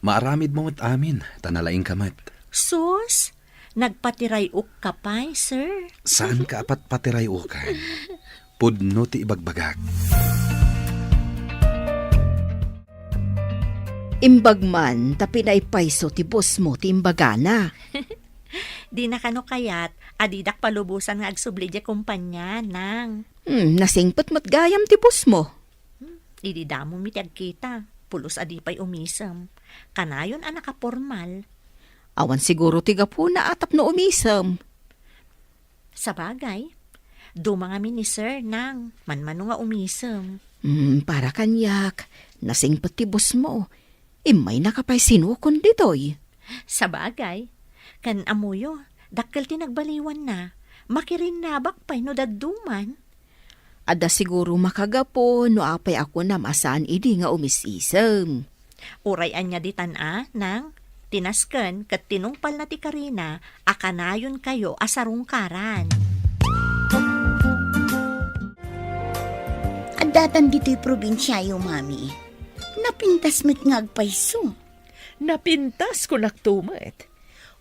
Maaramidmo met amin, ta nalaingka met. Sus, nagpatiray-okka pay, sir. Saanka a patpatiray-okan? Pudno ti ibagbagak. Imbag man ta pinaipayso ti bossmo ti imbagana. Dina kano kayat a didak palubosan nga agsubli diay kompania, nang. Hmm, nasingpet met gayam ti bossmo. Hmm, idi damo mi ti agkita, pulos a di pay umisem. Kanayon a nakapormal. Awan siguro ti gapuna a tapno umisem. Sabagay, duma ngamin ni Sir, nang, manmano nga umisem. Hmm, para kaniak, nasingpet ti bossmo. Immaynaka pay sinukon ditoy. Sabagay, ken ammoyo, dakkel ti nagbaliwanna, makirinnabak pay no dadduman. Adda siguro makagapu no apay a kunam a saan idi nga umis-isem. Uray ania ditan a, nang, ti nasken ket tinungpalna ti karina a kanayonkayo a sarungkaran. Addatan ditoy probinsiayo, Mami. Napintas met nga agpayso. Napintas kunakto met.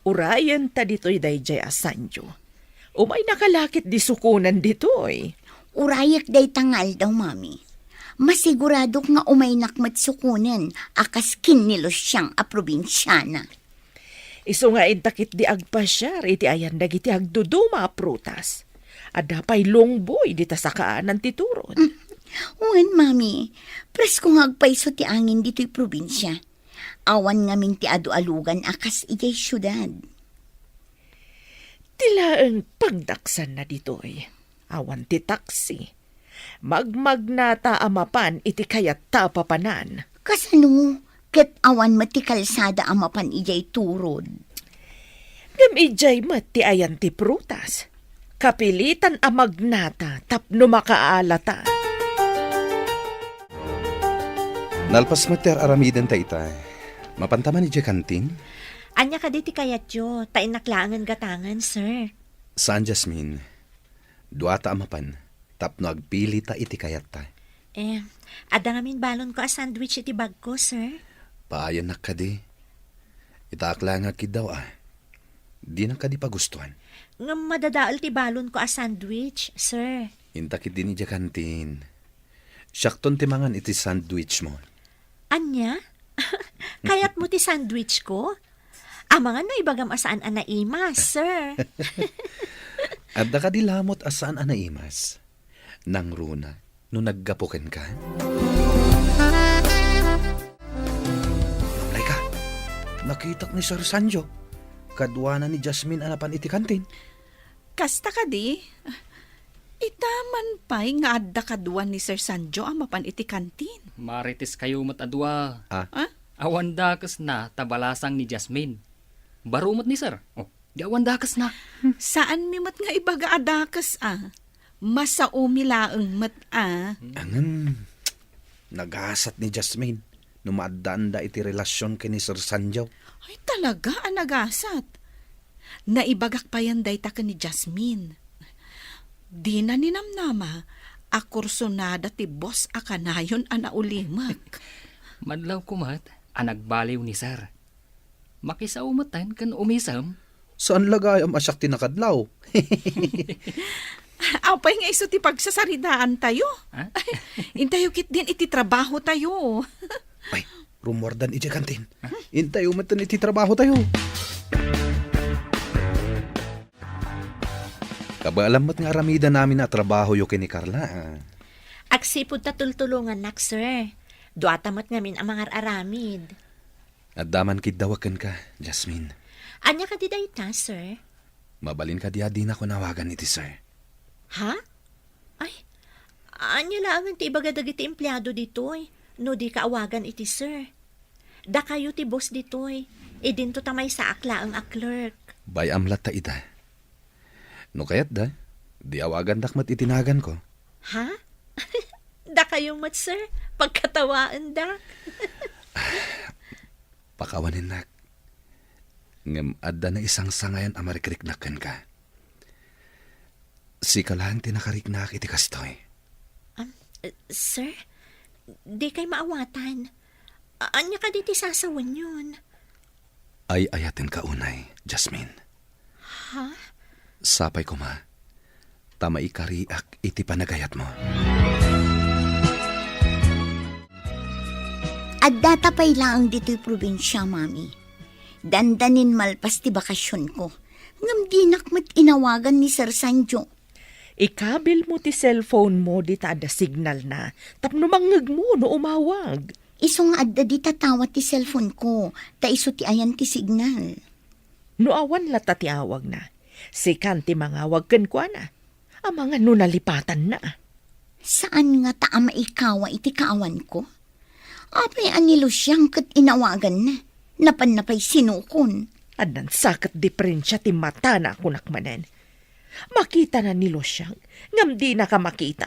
Urayenta ditoy daydiay a Sandio. Umaynaka la ketdi sukonen ditoy. Urayek dayta nga aldaw, Mami. Masiguradok nga umaynak met sukonen a kas ken ni Luciang a probinsiana. Isu nga inta ketdi agpasiar iti ayan dagiti agduduma a prutas. Adda pay lungboy dita sakaanan ti turod. Mm. Wen, Mami, presko nga agpayso ti angin ditoy probinsia. Awan ngamin ti adu-alugan a kas idiay siudad. Ti laeng pagdaksanna ditoy, awan ti taksi. Magmagnata a mapan iti kayatta a papanan. Kasano ket awan met ti kalsada a mapan idiay turod? Ngem idiay met ti ayan ti prutas. Kapilitan a magnata tapno makaalata. Nalpas met ti ar-aramidenta ita. Mapanta man idiay kantin? Ania kadi ti kayatyo? Ta innak laengen gatangen, sir. Saan, Jasmine. Duata a mapan tapno agpilita iti kayatta. Eh, adda ngamin balonko a sandwich iti bagko, sir. Paayannak kadi. Itaak laeng nga agkiddaw a. Dinak kadi pagustuan. Ngem madadael ti balonko a sandwich, sir. Inta ketdin idiay kantin. Siakton ti mangan iti sandwich mo. Ania? Kayatmo ti sandwich ko? Amangan no ibagam a saan a naimas, sir. Adda kadi lamot a saan a naimas? Nangruna no naggapu kenka? Lablay ka. Nakitak ni Sir Sanjo. Kaduana ni Jasmine a napan iti kantin. Kasta kadi? Ita man pay nga adda kadua ni Sir Sanjo a mapan iti kantin. Marites kayo met a dua. Ah? Ah? Awan dakesna ta balasang ni Jasmine. Baro met ni Sir. Oh, di awan dakesna. Saanmi met nga ibaga a dakes a. Masaomi laeng met a. Angem, nagasat ni Jasmine no maaddaanda iti relasion ken ni Sir Sanjo. Ay, talaga a nagasat. Naibagak payen dayta ken ni Jasmine. Dina ninamnama a kursunada ti boss a kanayon a naulimek. Madlawko met a nagbaliw ni Sir. Makisao metten ken umisem. Saan la gayam a siak ti nakadlaw? Apay nga isu ti pagsasaridaantayo? Ha? Intayo ketdin iti trabahotayo. Ay, rummuardan idiay kantin. Intayo metten iti trabahotayo. Kabaelam met nga aramidannami a trabahoyo ken ni Carla, ah. Agsipud ta tultulongannak, sir. Duata met ngamin a mangar-aramid. Adda man kiddawek kenka, Jasmine. Ania kadi dayta, sir? Mabalin kadi a dinako awagan iti sir? Ha? Ay, ania laengen ti ibaga dagiti empleado ditoy no dika awagan iti sir? Dakayo ti boss ditoy. Idinto ta maysaak laeng a clerk. Bay-am latta ita. No kayatda, di awagandak met iti naganko. Ha? Dakayo met, sir? Pagkatawaendak. Pakawanennak. Ngem adda naisangsangayan a marikriknak kenka. Sika laeng ti nakariknaak iti kastoy. Am, eh, sir, dikay maawatan. A-, ania kadi ti sasawenyon? Ay-ayatenka unay, Jasmine. Ha? Sapay koma, ta maikariak iti panagayatmo. Addata pay laeng ditoy probinsia, Mami. Dandanin malpas ti bakasionko. Ngem dinak met inawagan ni Sir Sanjo. Ikabilmo ti cellphone mo dita adda signalna tapno mangngegmo no umawag. Isu nga adda dita tawa ti cellphone ko, ta isu ti ayan ti signal. No awan latta ti awagna, sikan ti mangawag kenkuana. Amangan no nalipatanna. Saan ngata a maikawa iti kaawanko? Apay a ni Lucian ket inawaganna? Napanna pay sinukon. Addan sa ket diferensia ti matana a kunak manen. Makitana ni Lucian, ngem dinaka makita.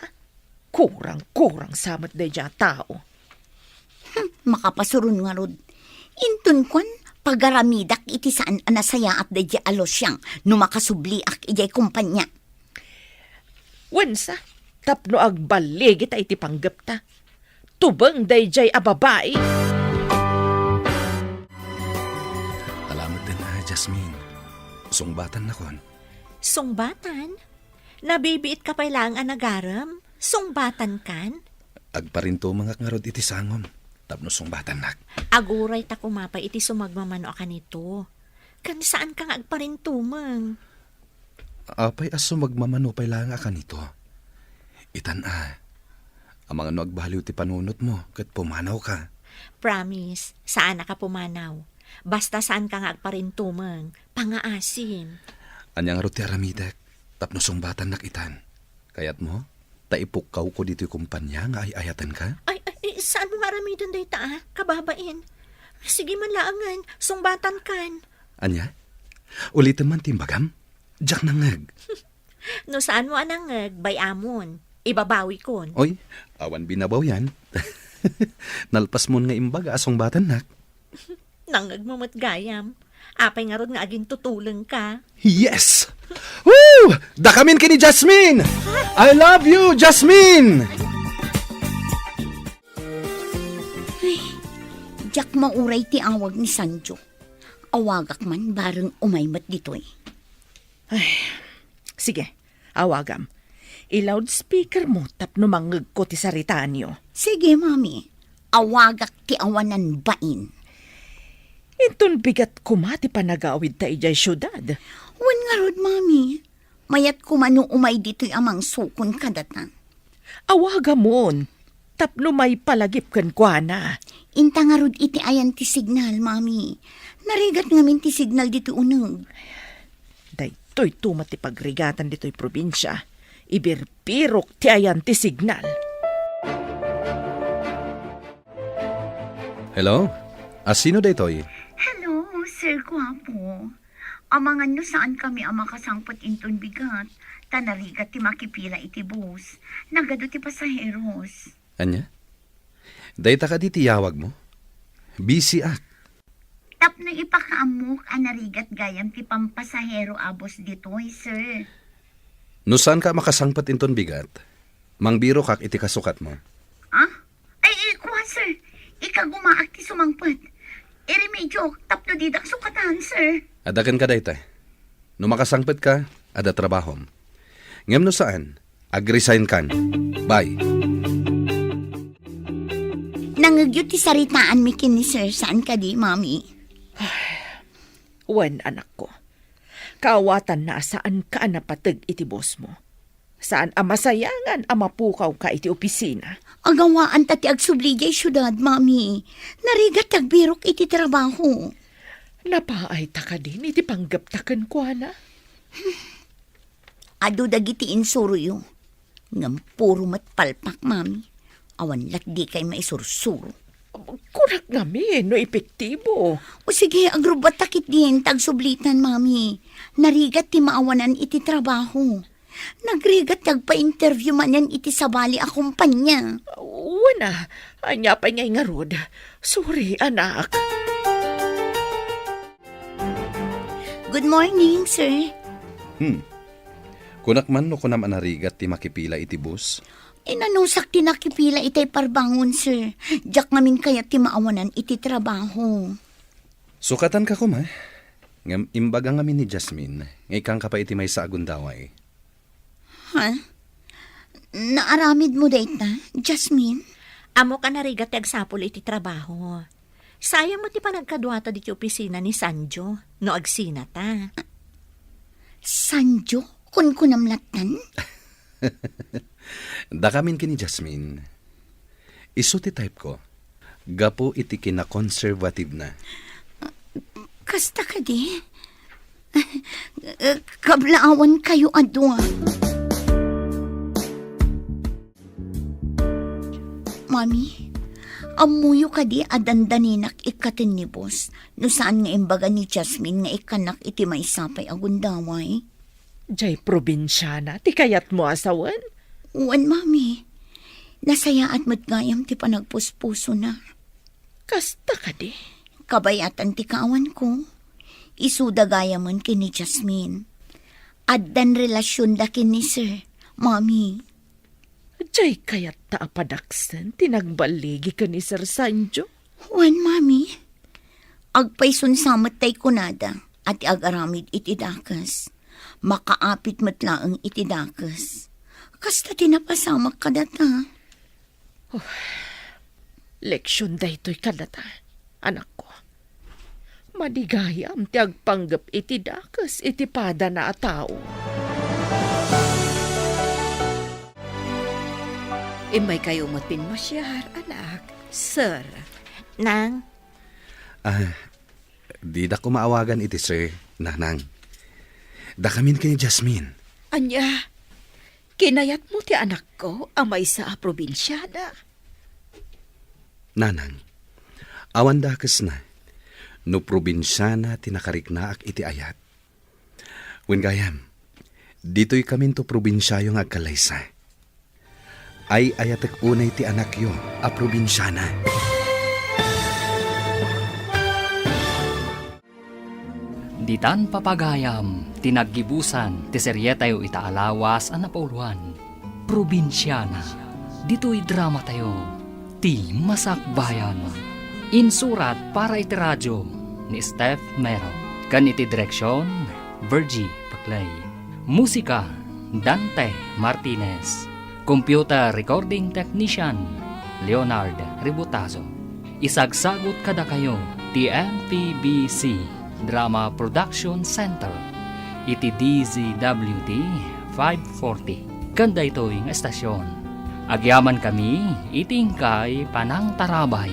Kurang-kurang sa met daydiay a tao. Hmm, makapasuron ngarud. Inton kuan, pagaramidak iti saan a nasayaat daydiay a Lucian no makasubliak idiay kompania. Wensa, tapno agballigita iti panggepta. Tubeng daydiay a babai. Jasmine, sungbatan nakon. Sungbatan? Nabibiit ka pay laeng a nagarem? Sungbatan kan? Agparintumengak ngarud iti sangom tapno sungbatannak. Aguray ta kuma pay iti sumagmamano a kanito. Kan saan ka nga agparintumeng? Apay a sumagmamano pay laeng a kanito? Itan a, amangan no agbaliw ti panunotmo ket pumanawka. Promise, saan a ka pumanaw. Basta saan ka nga agparintumeng, pangaasim. Ania ngarud ti aramidek tapno sungbatannak itan? Kayatmo? Ta ipukkawko ditoy kumpanya nga ay-ayatenka? Ay, ay, ay, saan mo nga aramiden dayta, ah? Kababain. Sige man laengen, sungbatan kan. Ania? Ulitem man ti imbagam? Diak nangngeg. No saan mo a nangngeg, bay-amon. Ibabawikon. Oy, awan binabawian. Nalpasmon nga imbaga a sungbatannak. Nangngegmo met gayam. Apay ngarud nga agintutulengka? Yes! Woo! Dakamin ken ni Jasmine! I love you, Jasmine! Ay, diak mauray ti awag ni Sanjo. Awagak man bareng umay met ditoy. Ay, sige, awagam. I-loudspeaker mo tapno mangngegko ti saritaanyo. Sige, Mami. Awagak ti awanan bain. Inton bigat koma ti panagawidta idiay siudad. Wen ngarud, Mami. Mayat koma no umay ditoy a mangsukon kadata. Awagamon, tapno maipalagip kenkuana. Inta ngarud iti ayan ti signal, Mami. Narigat ngamin ti signal ditoy uneg. Daytoy tumet ti pagrigatan ditoy probinsia. Ibirbirok ti ayan ti signal. Hello? A sino daytoy? Hello, Sir Guapo. Amangan no saan kami a makasangpet inton bigat, ta narigat ti makipila iti bus. Nagadu ti pasaheros. Ania? Dayta kadi ti yawag mo? Busy ak. Tapno ipakaammok a narigat gayam ti pampasahero a bus ditoy, sir. No saan ka makasangpet inton bigat, mangbirokak iti kasukatmo. Ah? Ay, ay, kuan, sir. Ikagumaak ti sumangpet. Iremedyok tapno didak sukatan, sir. Adda kenka dayta. No makasangpet ka, adda trabahom. Ngem no saan, agresign kan. Bye. Nangngegyo ti saritaanmi ken ni Sir, saan kadi, Mami? Wen, anakko. Kaawatanna a saanka a napateg iti bosmo. Saan a masayangan a mapukawka iti opisina. Agawaan ta ti agsubli diay siudad, Mami. Narigat ti agbirok iti trabaho. Napaayta kadin iti panggepta kenkuana? Adu dagiti insuroyo. Ngem puro met palpak, Mami. Awan lat dikay maisursuro. Kunak ngamin no epektibo. O sige, agrubbatta ketdin ta agsublitan, Mami. Narigat ti maawanan iti trabaho. Nagrigat ti agpa-interview manen iti sabali a kumpanya. Wen a, ania pay ngay ngarud? Sorry, anak. Good morning, sir. Hmm. Kunak man no kunam a narigat ti makipila iti bus? Inanusak ti nakipila itay parbangon, sir. Diak ngamin kayat ti maawanan iti trabaho. Sukatanka koma. Ngem imbaga ngamin ni Jasmine nga ikkanka pay iti maysa a gundaway. Ha? Naaramidmo dayta, Jasmine? Ammok a narigat ti agsapul iti trabaho. Sayang met ti panagkaduata ditoy opisina ni Sanjo no agsinata. Sanjo? Kunkunam lattan? Dakamin ken ni Jasmine. Isu ti type ko. Gapu iti kinakonserbatibna. Kasta kadi? Kablaawankayo a dua. Mami, ammoyo kadi a dandaninak ikkaten ni boss no saan nga imbaga ni Jasmine nga ikkannak iti maysa pay a gundaway? Jay probinsiana ti kayatmo a sawen? Wen, Mami. Nasayaat met gayam ti panagpuspusona. Kasta kadi? Kabayatan ti kaawanko. Isuda gayamen ken ni Jasmine. Addan relasionda ken ni Sir, Mami. Jay kayatta a padaksen ti nagballigi ken ni Sir Sanjo? Wen, Mami. Agpaysunsa met tay kunada. a ti agaramid iti dakes, makaapit met laeng iti dakes. Kasta ti napasamak kadata. Leksion daytoy kadata, anakko. Madi gayam ti agpanggep iti dakes iti padana a tao. Immaykayo met pinmasiar, anak. Sir. Nang? Ah, dida ko maawagan iti sir, nanang. Dakamin ken ni Jasmine. Ania? Kinayatmo ti anakko a maysa a probinsiana? Nanang, awan dakesna no probinsiana ti nakariknaak iti ayat. Wen gayam, ditoy kaminto probinsiayo nga agkallaysa. Ay-ayatek unay ti anakyo a probinsiana. Ditan papagayam ti naggibusan ti serietayo ita a lawas a napauloan, Probinsiana. Ditoy dramatayo, Ti Masakbayan. Insurat para iti radio ni Steph Mero, ken iti direksion, Virgie Paclay. Musika, Dante Martinez. Computer recording technician, Leonard Ributazo. Isagsagut kadakayo ti M P B C Drama Production Center iti D Z W T five forty. Ken daytoy nga estasion, agyamankami iti inkay panangtarabay.